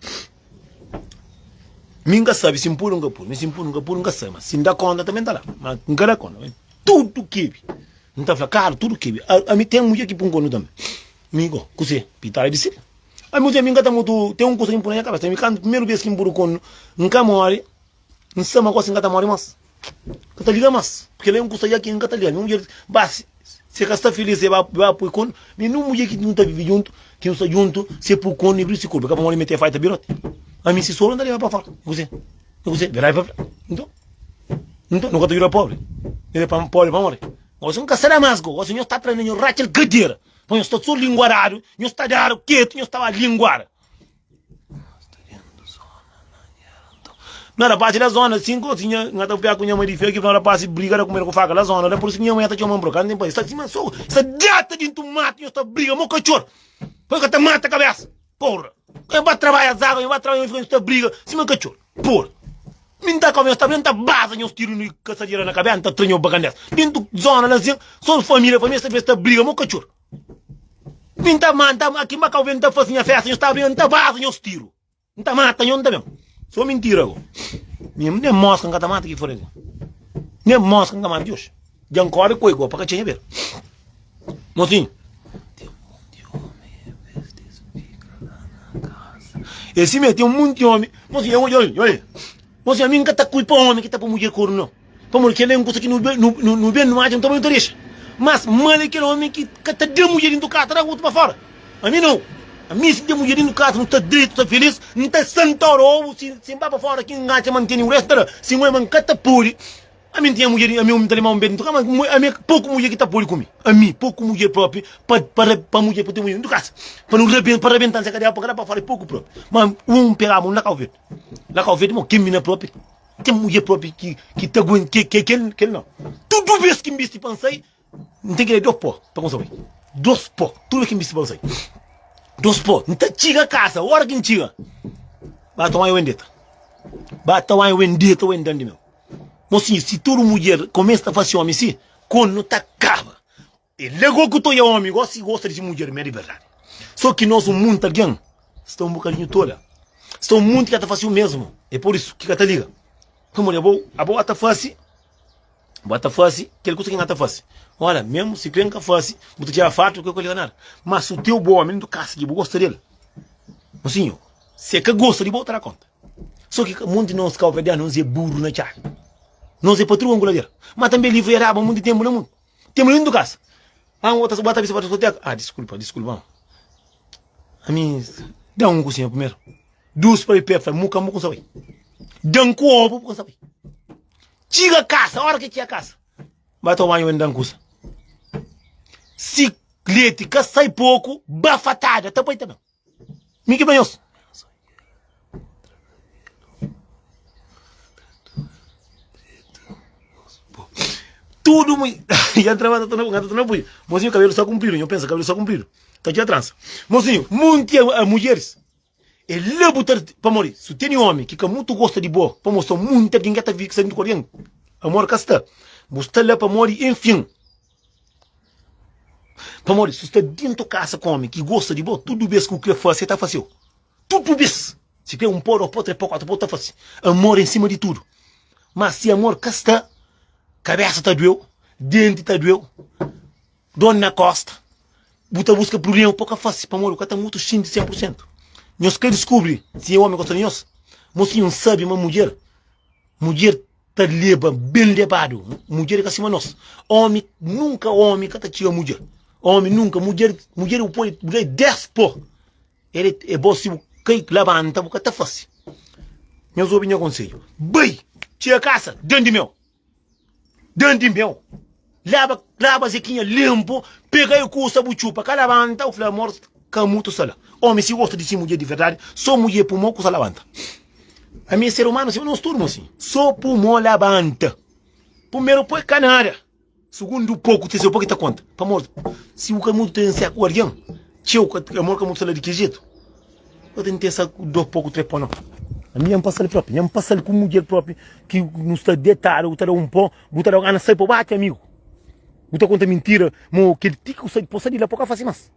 Mi N ka sabi si N pudi o N ka pudi. Mi si N pudi o N ka pudi N ka sabi. Ma si N da konta tanbe N ta la. Ma N ka da konta. Tudu kebi. N ta fla karu tudu kebi. Ami ten mudjer ki pun kornu tanbe. Mi go, kuse? Pitara di sil. Ami mudjer mi N ka ta mutu ten un kusa ki N pui na nha kabesa. Mi kantu primeru bes ki N pudi kornu N ka mori. N sta ma gosi N ka ta mori mas. N ka ta liga mas. Purki el é un kusa ya ki N ka ta liga. Mi mudjer ba si e ka sta filis e ba pui kornu. Mi nun mudjer ki nu ta vivi djuntu, ki nu sta djuntu, si e pui kornu e bri si korpu. E ka pa mori mete faita biroti. Ami si soro N ta leba pa fora. E kuse? E kuse? Verdadi pa fla. Nton, nton nu ka ta juda pobri. El é pa pobri pa mori. Gosi N ka sta da mas go. Gosi nhos ta tra na nho ratxa el kadera. Pa nhos sta so linguaradu, nhos ta dadu ketu, nhos ta ba linguara. Na rapaz la zona sin ko si nha nha ta pia ku nha mãe di fé ki fla rapaz briga da kumeda ku faka la zona la por isso ki nha mãe ta txoman bro ka tem pa sta sima so sta data dintu matu nho sta briga mo katxor pa ka ta mata kabesa porra nho ba trabalha zaga nho ba trabalha nho fika nho sta briga sima katxor porra mi nta ka nho sta nta baza nho tiru ni kasadera na kabesa nta tra nho bakandesa dintu zona la sin so família família sta sta briga mo katxor mi nta manta aki ma kau ben nta fasi nha festa nho sta briga nta baza nho tiru N ta mata nho, N ta ben. So mintira go. Mi nen moska N ka ta mata ki fora di. Nen moska N ka mata di oxi. Dja N kore ku e go pa ka txenha bera. Mosinhu. E si me, ten munti omi. Mosinhu, oja, oja, oja. Mosinhu, ami N ka ta kulpa omi ki ta poi mudjer kornu nau. Pamodi kel-la é un kusa ki nu nu ben, nu atxa, nu ta bai, nu ta dexa. Mas mal é kel ómi ki ka ta da mudjer dintu kasa, ta da otu pa fora. Ami nau. Ami si N ten mudjer dintu kasa, nu ta dretu, ta filis, N ta santa robu, si si N ba pa fora ki N atxa ma N tene un restu, N ta da. Si N oi ma N ka ta pode, ami N tinha mudjer, ami N ta leba un be dintu kasa, ma ami é poku mudjer ki ta pode ku mi. Ami, poku mudjer propi pa pa pa mudjer pa ten mudjer dintu kasa. Pa nu raben pa rabenta-m se kadera pa ka da pa fora é poku propi. Ma un pegaba un la Kau Verdi. La Kau Verdi, mo, ken mina propi. Ten mudjer propi ki ki ta aguenta ke ke kel kel nau. Tudu bes ki N bisti pa N sai, N ten ki da dos pó pa kumsa bai. Dos pó, tudu bes ki N bisti pa N sai. Dos pó. N ta txiga kasa, ora ki N txiga, ba ta oia wendeta. Ba ta oia wendeta, wendan di meu. Mosinhu, si tudu mudjer kumesa ta fasi omi si, konu ta kaba. E la go ku ta oia omi gosi gosta di si mudjer mé di berdadi. So ki nos un munti algen sta un bokadinhu tola. Sta un munti ka ta fasi u mesmu. E pur isu ki ka ta liga. Pamodi abo, abo ata fasi, bo ata fasi kel kusa ki N ata fasi. Ora, mesmu si kre N ka fasi, bu ta tira fartu ku ka liga nada. Ma si u teu bo omi dentu kasa ki bu gosta del, mosinhu, si e ka gosta di bo, ta da konta. So ki munti nos kauverdianu nos e buru na txada. Nos e patrua ngulader. Ma tanbe livru e daba munti tempu na mundu. Tem lindo casa. Ah, bota bota bisa para discoteca. Ah, desculpa, desculpa. A mim, dá um cozinha primeiro. Duas para pé, fala, muca, muca, sabe. Dá um copo, muca, sabe. Chega a casa, a hora que chega a casa. Vai tomar banho, dá um coisa. Se leite que sai pouco, bafatada, tá bem também. Mi ki fla nhos. Tudu mu ya ntra ta na ta na pui. Mozinho kabelu sta kumpridu, nho pensa kabelu sta kumpridu. Ta txia transa. Mozinho, munti a mudjeris e la bu ta pamodi su tene omi ki ka mutu gosta di bo, pamodi sta munti algin ki ta vi ki sta juntu ku algin. Amor ka sta. Bu sta la pamodi enfin. Pamodi si sta dentu kasa ku omi ki gosta di bo, tudu bes ki bu kre fase, el ta faseu. Tudu bes! Si kre un po, dos po, tres po, kuatru po, ta fase. Amor en sima di tudu. Ma si amor ka sta, kabesa ta dueu, denti ta dueu, dor na kosta, bu ta buska prubléma pa ka fase, pamodi bu ka ta mutu xinti 100 pur sentu. Nhos ka diskubri si omi gosta di nhos? Mosinhu, N sabe ma mudjer, mudjer ta leba ben lebadu mudjer é ka sima nos omi nunka omi ka ta txiga mudjer omi nunka mudjer mudjer bu pode bu da 10 po el é bo si bu kai labanta bu ka ta fase nhos obi nha konsedju bai txiga kasa den di meu den di meu laba laba zekinha linpu pega e kusa bu txupa ka labanta bu fla amor Ka mutu sta la. Omi si gosta di si mudjer di verdadi, so mudjer pu mo kusa labanta. Ami é ser umanu sima nos tudu mosinhu. So pu mo labanta. Primeru po é ka nada. Sugundu po ku terseru po ki ta konta. Pamodi si bu ka mutu ten se ku algen, txeu ka amor ka mutu sta la di ki jetu. Ka ten tesa ku dos po ku tres po nau. Ami nha pasal propi, nha pasal ku mudjer propi ki nu sta detadu, bu ta da un po, bu ta da gana sai pa bate amigu. Bu ta konta mintira, mo kel ti ku sai, po sai di la po ka fasi mas.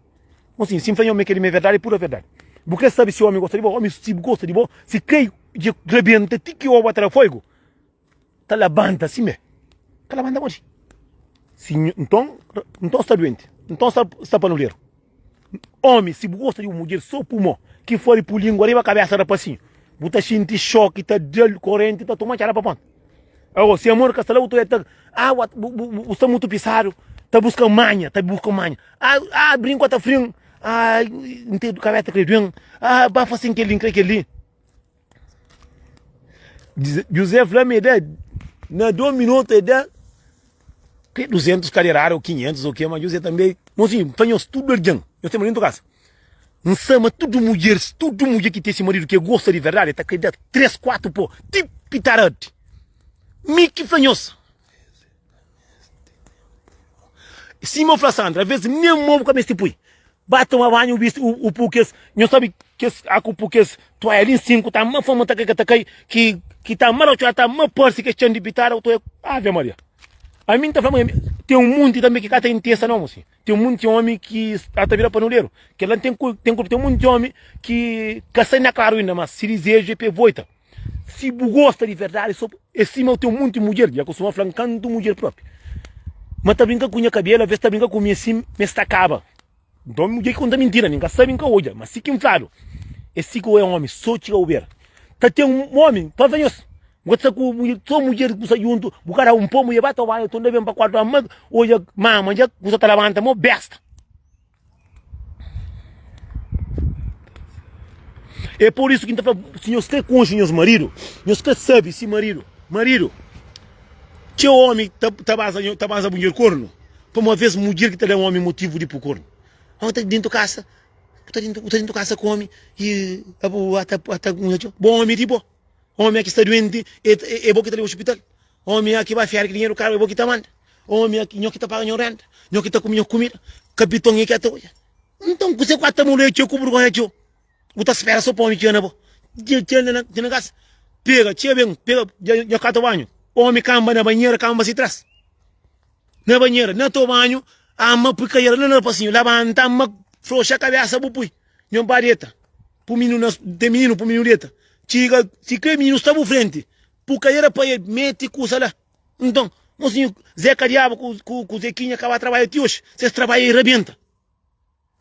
Mosinhu, si N fla nho ma kel-li ma é verdadi, é pura verdadi. Bu krê sabe si ómi gosta di bo? Ómi si bu gosta di bo, si krê dja rabenta ti ki oba ta da fogu, ta labanta simé. Ta labanta modi? Si nho, nton, nton sta duenti, nton sta, sta panuleru. Ómi, si bu gosta di un mudjer sô pumó, ki fari pu língua riba kabésa rapasinhu, bu ta xinti xoki, ta da-l korenti, ta toma txada pa ponta. Ago, si amor ka sta la, bu ta ta, ah, bu, bu, bu sta mutu pisadu, ta buska manha, ta buska manha. Ah, ah, brinco ta frin, ah, N ten kabesa kre duen, ah, ba fasin kel-li, N kre kel-li. José fla ma e da, na 2 minutu e da kre 200 kaderada ou 500 ou ke, ma José tanbe, mosinhu, fla nhos tudu algen, nhos ten ma dentu kasa. N sa ma tudu mudjeris, tudu mudjer ki ten se maridu ki e gosta di verdadi, e ta kre da 3, 4 po ti pitaradi. Mi ki fla nhos. Sima fla Sandra, aves nen mo bu ka meste pui. Ba toma banhu, bu bisti, u pu kes, nhos sabe kes a ku pu kes toalha li nsin ku ta ma fama ta kai ka ta kai, ki ki ta ma rotxadu ta ma parse kes txan di pitada, u toia, ave Maria. Ami N ta fla ma ten un munti tanbe ki ka ta intesa no mosi. Ten un munti omi ki sta ta bira panuleru. Kel la ten ku ten ku ten un munti omi ki ka sai na klaru inda, mas si dizeju é pa e voita. Si bu gosta di verdadi so é sima ten munti mudjer dja kustuma fla nkantu mudjer propi ma ta brinka ku nha kabelu aves ta brinka ku mi si mi sta kaba nton mudjer ki konta mintira mi nka sabi nka odja ma si ki nfladu é si ki é omi so txiga obera ta ten un omi pa fla nhos bu ka ta sta ku so mudjer ku sta djuntu bu ka da un po mudjer ba ta oba nton da ben pa kuartu ma odja mama dja kusa ta labanta mo besta. É por isso ki N ta fla, si nhos krê konxe nhos maridu, nhos krê sabe si maridu, maridu, txeu ómi ta, ta baza, ta baza mudjer kornu, pamodi avês mudjer ki ta da ómi motivu di pô kornu. Ómi ta dentu kasa, bu ta dentu, bu ta dentu kasa ku ómi i bu ata, ata bo ómi di bo, ómi ki sta duenti, é, é bo ki ta leba ospital. Omi a ki ba fera ki dinheru karu é bo ki ta manda Omi a ki nho ki ta paga nho renta Nho ki ta kume nho kumida Kapiton é ki a ta odja Nton kuse ku a ta mulu é txeu ku burgonha txeu Bu ta spera so pa omi txega na bo Dja txega na na kasa Pega txega ben pega dja nho ka ta banhu Omi kanba na banhera kanba si tras Na banhera na to banhu Ama pui kaiera la na rapasinhu Labanta ama floxa kabesa bu pui Nho ba deta Pu mininu na ten mininu pu mininu deta Txiga si kre mininu sta bu frenti Pu ka era pa el mete kusa la. Nton, mosinhu Zeka Diabu ku, ku, ku Zekinha kaba trabadja ti oxi. Ses trabadja i rabenta.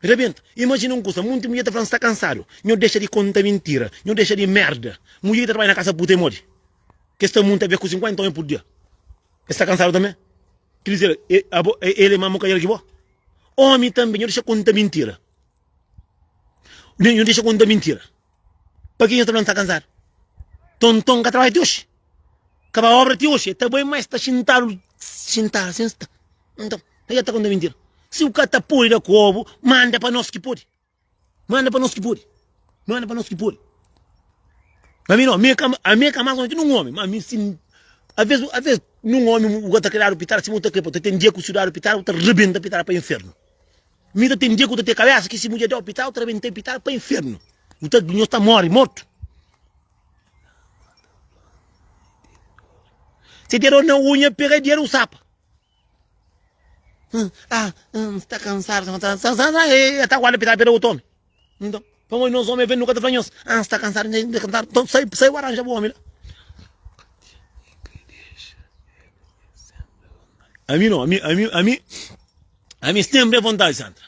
Rabenta. Imajina un kusa, munti mudjer ta fla, N sta kansadu. Nho dexa di konta mintira. Nho dexa di merda. Mudjer ki ta trabadja na kasa puta é modi? Ki es ta munta be ku 50 omi pur dia. Es sta kansadu tanbe? Ki dizer, e, abo, e, el é más mokadjera ki bo? Omi tanbe, nho dexa konta mintira. Nho dexa konta mintira. Pa ki nhos ta fla N sta kansadu? Tonton ka trabadja ti oxi. Ka ba obra ti oxi. E ta bai ma e sta xintadu, xintadu sin sta. Nton, pa ki el ta konta mintira? Si bu ka ta pode da kobu, manda pa nos ki pode. Manda pa nos ki pode. Manda pa nos ki pode. Ami no, ami ka, ami ka mas omi ki nun omi. Ma ami si, aves, aves nun omi bu ka ta kre dadu pitada sima bu ta kre pa. Ta ten dia ku si dadu pitada bu ta rebenta pitada pa infernu. Mi ta ten dia ku ta ten kabesa ki si mudjer dau pitadu ta rebenta pitadu pa infernu. Bu ta nhos ta mori mortu. Se dedo na unha pega dedo sapa. Ah, sta kansadu, sta kansadu, e ta guarda pitadu pega otu omi. Nton, pamodi nos omi nunka ta fla nhos, ah, sta kansadu, sta kansadu. Nton sai, sai aranja bu omi la. Ami no, ami, ami, ami. Ami senpri a vontadi Sandra.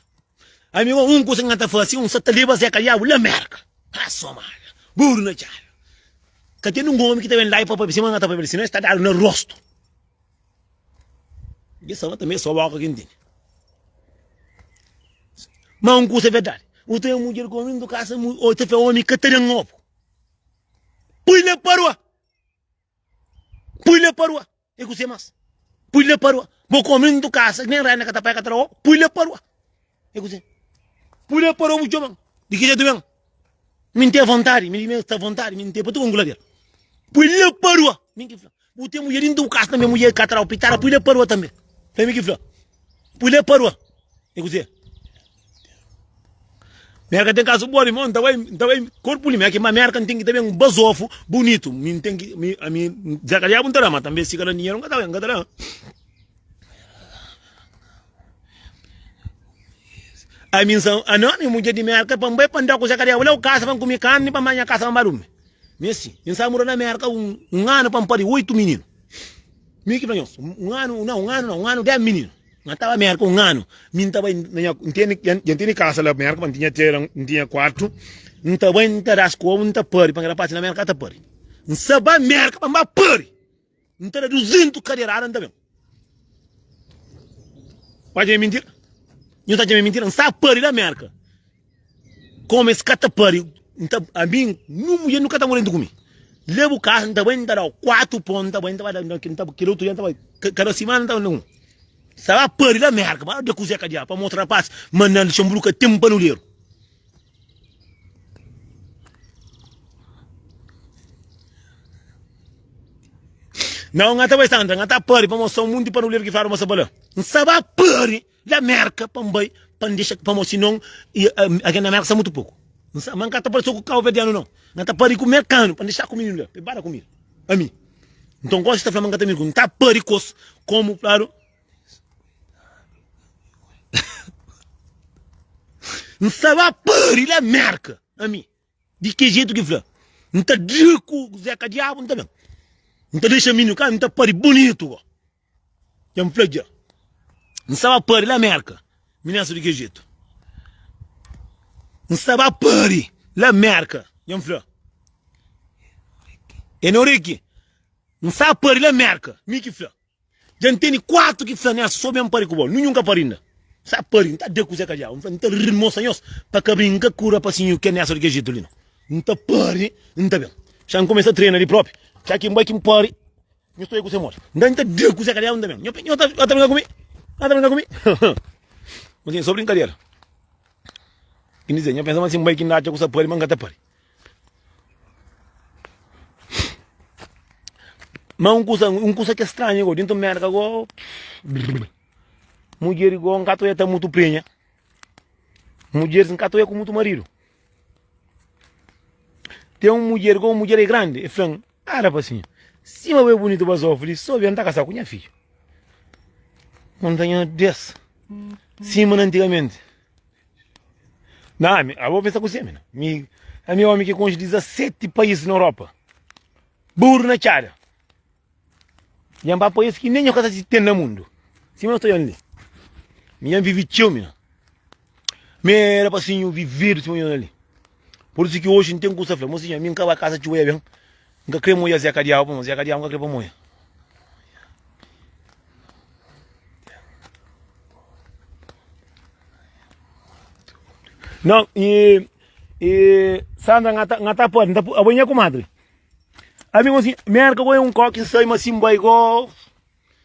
Ami go un kusa ki N ta fasi, un sa ta leba Zé Kadiabu la Merka. Ha Somália. Buru na txada. Ka ten un omi ki ta ben la i pa papia sima N ta papia li, sino es ta dadu na rostu. Dja sama tanbe so boka ki N tene. Ma un kusa é verdadi. U ten mudjer ku omi, ntu kasa, o ta fla omi ka ta den obu. Pui na parua. Pui na parua. E kuse mas? Pui la pa rua. Bo kome ntu kasa, nen rena ka ta pai ka tra obu. Pui la pa rua. E kuse? Pui la pa rua bu txoman. Di ki jetu ben? Mi n ten vontadi, mi mi sta vontadi, mi n ten pa tudu ngulader. Pui la pa rua. Mi ki fla. Bu ten mulher dintu bu kasa tanbe, mulher ka trau pitara, pui la pa rua tanbe. Foi mi ki fla. Pui la pa rua. E kuse? Merka ten kasu bo irmon, nta bai, nta bai korpu li, ma ki ma merka nten ki ta ben bazofu bunitu, mi nten ki, mi, ami, Zé Kadiabu nta da, ma tanbe si ka da dinheru nka ta bai, nka ta da. Ami nsa, ano, mi mudjer di merka pa nbai pa nda ku Zé Kadiabu la, u kasa pa nkumi karni pa nba nha kasa pa nba durmi. Mi asi, mi nsa mura na merka un, un anu pa npari oitu mininu. Mi ki fla nhos, un anu, nau, un anu nau, un anu des mininu. N taba Merka un anu, mi N ta bai na nha, N tene, dja N tene kasa la Merka, ma N tinha tera, N tinha kuartu, N ta bai N ta das kobu, N ta pari, pa N rapasi na Merka ka ta pari. N sa ba Merka pa N ba pari, N ta da duzentu kaderada N ta ben. Bu atxa ma é mintira? Nhos ta atxa ma é mintira? N sa pari la Merka. Komu es ka ta pari, N ta, ami, nun mudjer nu ka ta mora dentru ku mi. Lebu kasa, N ta bai, N ta dau 4 pon, N ta bai, N ta bai da, N ta, kel otu dia N ta bai, kada simana N ta bai da un. Sa ba pari la Merka, ba da kuzé ka diabu, pa mostra rapaz ma na Luxemburgo ka ten panuleru. Nau, N ka ta bai Sandra, N ka ta pari pa mostra un munti panuleru ki fladu ma sa ba la. N sa ba pari la Merka pa N bai pa N dexa pamo sinon algen na Merka sa mutu poku. N sa, ma N ka ta pari so ku kauverdianu nau. N ka ta pari ku merkanu pa N dexa ku mininu la, pa e ba da kumida. Ami. Nton gosi ta fla ma N ka ta mira ku N ta pari kos komu fladu. N sa ba pari la Merka. Ami. Di ki jetu ki fla? N ta da ku Zeka Diabu, N ta ben. N ta dexa mininu ka, N ta pari bunitu go. Dja N fla dja. N sta ba pari la Merka. Minessa di ki jetu? N sta ba pari la Merka. Dja N fla. Enoriki, N sta ba pari la Merka. Mi ki fla. Dja N tene 4 ki fla Nelson so ben pari ku bo ninhun ka pari inda Sa pari N ta da kuzé ka diabu N fla N ta ri mostra nhos pa ka brinka ku rapasinhu ke Nelson di ke jetu li no N ta pari N ta ben Xa N kumesa trena li propi Xa ki N bai ki N pari Nhos ta oia kuzé modi N ta da kuzé ka diabu N ta ben Nho nho ta brinka ku mi Nho ta brinka ku mi Mosinhu so brinkadera Ki N dize nho pensa ma si N bai ki N atxa ku sa pari ma N ka ta pari. Ma un kusa, un kusa ki é stranhu go, dintu Merka go, mudjer go N ka ta oja ta mutu prenha, mudjeris N ka ta oja ku mutu maridu. Ten un mudjer go, un mudjer é grandi, el fla-m, ah rapasinhu, sima bo é bunitu bazofu li, so ben ta kasa ku nha fidju. N ta nha des, sima na antigamenti. Não, ami, abo pensa ku semi, não. Mi, ami homem ki konxe 17 país na Europa. Burro na txada. Dja ba país ki nem nho ka sa si ten na mundu. Sima nós ta olhando li. Mi dja vivi txeu, mi. Mi era pasinho vivido sima nho ali. Por isso ki hoje N ten kusa fla, mocinho, ami N ka ba kasa txuba ya ben. N ka kre moia Zeka Diabu, pamodi Zeka Diabu N ka kre pa moia. Não, e, e Sandra nga ta, nga ta pode, nga ta, abo nha comadre. Ami assim, merca go é um coque sai mas sim vai go.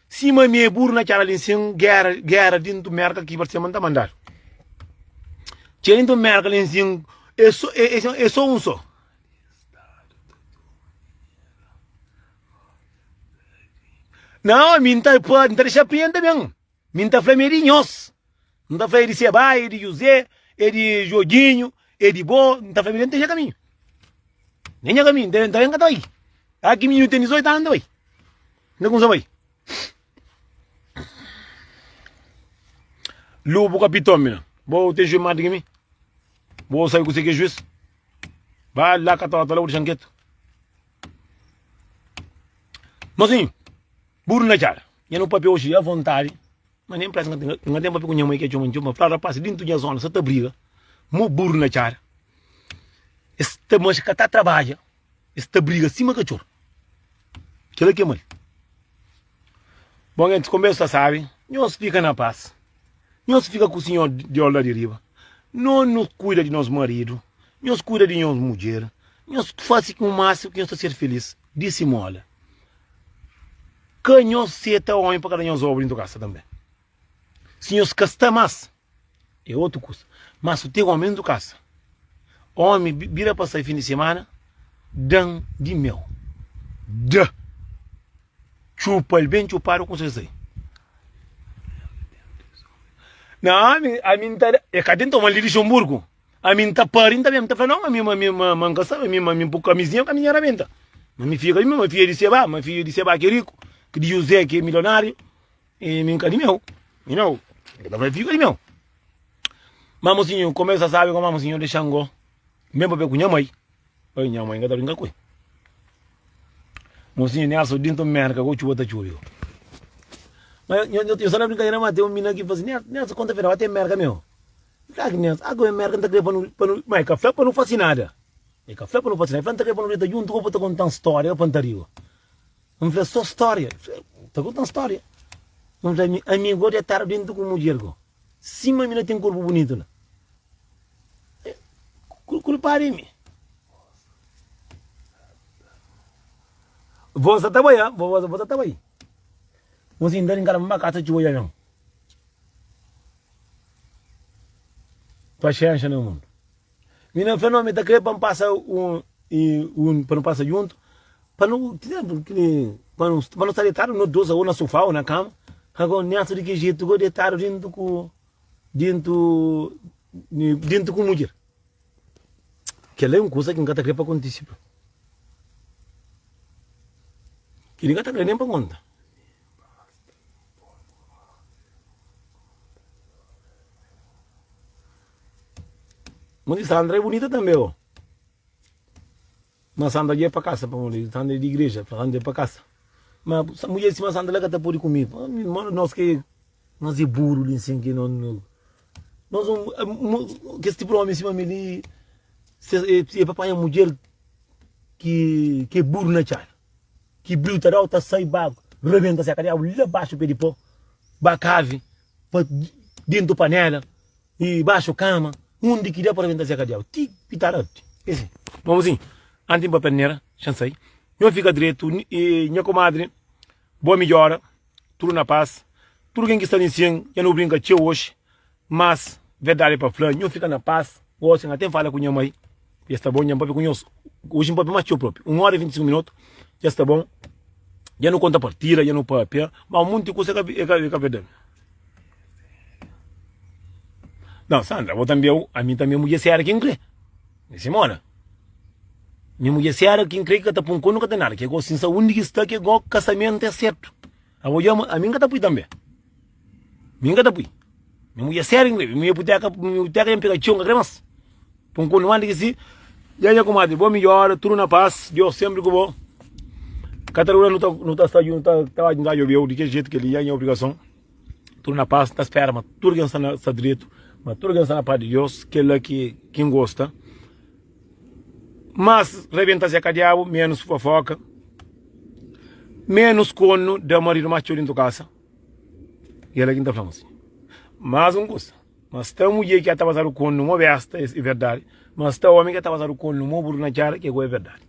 Sima mi é burro na txada li sim, guerra, guerra dentro merca que parece manda mandado. Txada dentro merca li sim, é só é, é, é só um só. Não, mi nta pa, nta dexa prinha também. Mi nta fla mi é di nhos. Nta fla é di Seba, é di José, é di Jorginho, é di bo. Nta fla mi nta nha caminho. Nem nha caminho, nta nta nka ta bai. Aqui menino tem 18 anos, nta bai. Nta começa bai. Lobo capitão, mina. Bo tem juiz mais do que mim? Bo sabe que você que é juiz? Vai lá, catota, lá, o deixa quieto. Mozinho, burro na txada. Nha nu papia oxi a vontadi, ma nem presa N ka ten papia ku nha mai ki é txoma-m txeu, ma fla rapaz, dintu nha zona sa ta briga mo burro na txada. Es ta manxa ka ta trabadja, es ta briga sima katxor. Kela ki é mal. Bon gentis, konbersu ta sabi, nhos fika na pas. Nhos fika ku Sinhor Deus la di riba. No nu kuida di nos maridu, nhos kuida di nhos mudjer, nhos fase ki un másimu ki nhos ta ser filis. Di simola, ka nhos seta omi pa ka da nhos obu dintu kasa tanbe. Si nhos ka sta mas, é otu kusa. Mas su ten omi dintu kasa, omi bira pa sai fin di semana, dan di meu. Da! Txupa-l ben txupadu ku sai. Na ami, ami N ta da, e ka ten toma-l di Luxemburgo. Ami N ta pari, N ta ben, N ta fla, non, ami, ami, ma, ma N ka sabe, ami, ma mi N pui kamizinha, kamizinha rabenta. Ma mi fika, ma fia di Seba, ma fia di Seba ki é riku, ki di José ki é milionáriu, e mi N ka di meu, mi nau, N ta fla, fika di meu. Ma mosinhu, komesa sabi, ma mosinhu dexa-m go, N ben papia ku nha mai. Oi nha mãe, ka ta brinka ku el. Mocinho Nelson dintu Merka go txuba ta txubi go. Mas nho nho sa na brincadeira mas tem um mina ki fala assim, Nelson conta verdade, vai ter Merka meu. Fla ki Nelson, ah go Merka nta kre pa nu pa nu, mas ka fla pa nu fasi nada. E ka fla pa nu fasi nada, e fla nta kre pa nu deta juntu go pa ta kontan storia pa nta ri go. N fla so storia, ta kontan storia. N fla ami ami go detadu dentu ku mudjer go. Sima mi na ten korpu bunitu la. Kulpadu é mi. Vó sa ta bai, ah? Vó, vó sa ta bai. Mosinhu, nta rinkada pa kasa txuba dja ben. Paxénxa na mundu. Mi na fla, no, mi ta kre pa N pasa un, un, pa nu pasa djuntu, pa nu, ki. Pa nu pa nu sta detadu no dos o na sufá o na kama. Agora nessa di ki jetu go detadu dentu ku dentu dentu ku mudjer. Kel-la é un kuza ki N ka ta krê pa kontise. Kel-li N ka ta krê nen pa konta. Mon di Sandra é bunita tanbê, ó. Ma Sandra dja é pa kasa, pamodi Sandra é di igreja, Sandra é pa kasa. Ma mudjer sima Sandra la ka ta pode ku mi. Nos ki nos é buru li nsin ki no nos um kes tipu di omi sima mi li se é pa panha mudjer ki ki é buru na txada. Ki briu ta dau ta sai ba rebenta seka diabu la baxu pe di po ba kavi pa dentu panela. I baxu kama, undi ki da pa rebenta zeka diabu ti pitara ti. Esi. Mamuzinhu, anti N papia nera, xa N sai. Nho fika dretu, i nha komadri, boa midjora, tudu na pas. Tudu ken ki sta li nsin, dja nu brinka txeu oxi, mas verdadi é pa fla, nho fika na pas. Gosi N ka ten fala ku nha mai, dja sta bon, dja N papia ku nhos. Oxi N papia mas txeu propi, un ora i 25 minotu, dja sta bon. Dja nu konta partida, dja nu papia, ma munti kusa é ka é ka verdadi. Não, Sandra, bo tambi eu, a mim também mulher séria quem crê. Simona. Minha mulher séria quem crê que tá pun nunca tem nada, que gosto sin saúde que está que go casamento é certo. A bo jama, a mim ka tá pui também. Mim ka tá pui. Minha mulher séria quem crê, minha boteca, minha boteca já pega tchão, ka crê mais. Pun corno manda ki si. Ya nha comadre, bo midjora, tudo na paz, Deus sempre ku bo. Ka ta dura nu ta nu ta sta nu ta ta ta djobeu di kel jeito kel li ya nha obrigason. Tudo na paz, ta spera ma tudo algen sta na sta dretu, ma tudo algen sta na paz di Deus, kel-la ki ki N gosta. Mas rebenta se ka diabu, menos fofoka, menos corno da marido mas txeu dintu kasa. Kel-la ki N ta fla mosinhu. Mas un kusa. Ma sta mudjer ki a ta pasadu konu mo besta é verdadi ma sta omi ki a ta pasadu konu mo buru na txada ke go é verdadi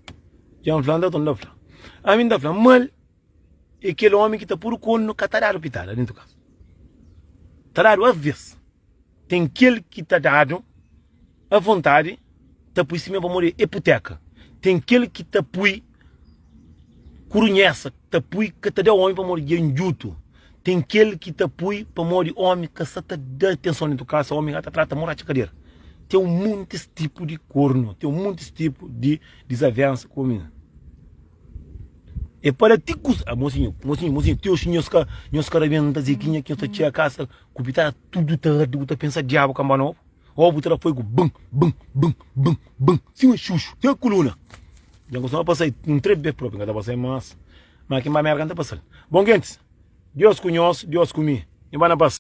dja N fla N ta torna fla ami N ta fla mal é kel omi ki ta pudu konu ka ta dadu pitada dentu kasa ta dadu aves ten kel ki ta dadu avontadi ta pui sime pamodi é puteka ten kel ki ta pui Kurunhesa ta pui ka ta da omi pamodi dja ndjutu. Ten kel ki ta pui pamodi omi ka sa ta da atenson dentu kasa, omi ka ta trata mo ratxa kadera. Ten un montis tipu di kornu, ten un montis tipu di dizavensa ku omi. E pa da ti kusa, ah, mosinhu, mosinhu, mosinhu, ti oxi nhos ka, nhos ka rabenta zekinha ki nhos ta txega kasa ku pitada tudu ta ardi, bu ta pensa diabu kanba nobu. Ó bu ta da fogu bum, bum, bum, bum, bum, sima xuxu, sima kuluna. Dja N kustuma pasa un 3 bes propi, N ka ta pasa mas. Ma ki N ba Merka N ta pasa-l. Bon gentis, Deus ku nhos, Deus ku mi. Nhu ba na pas.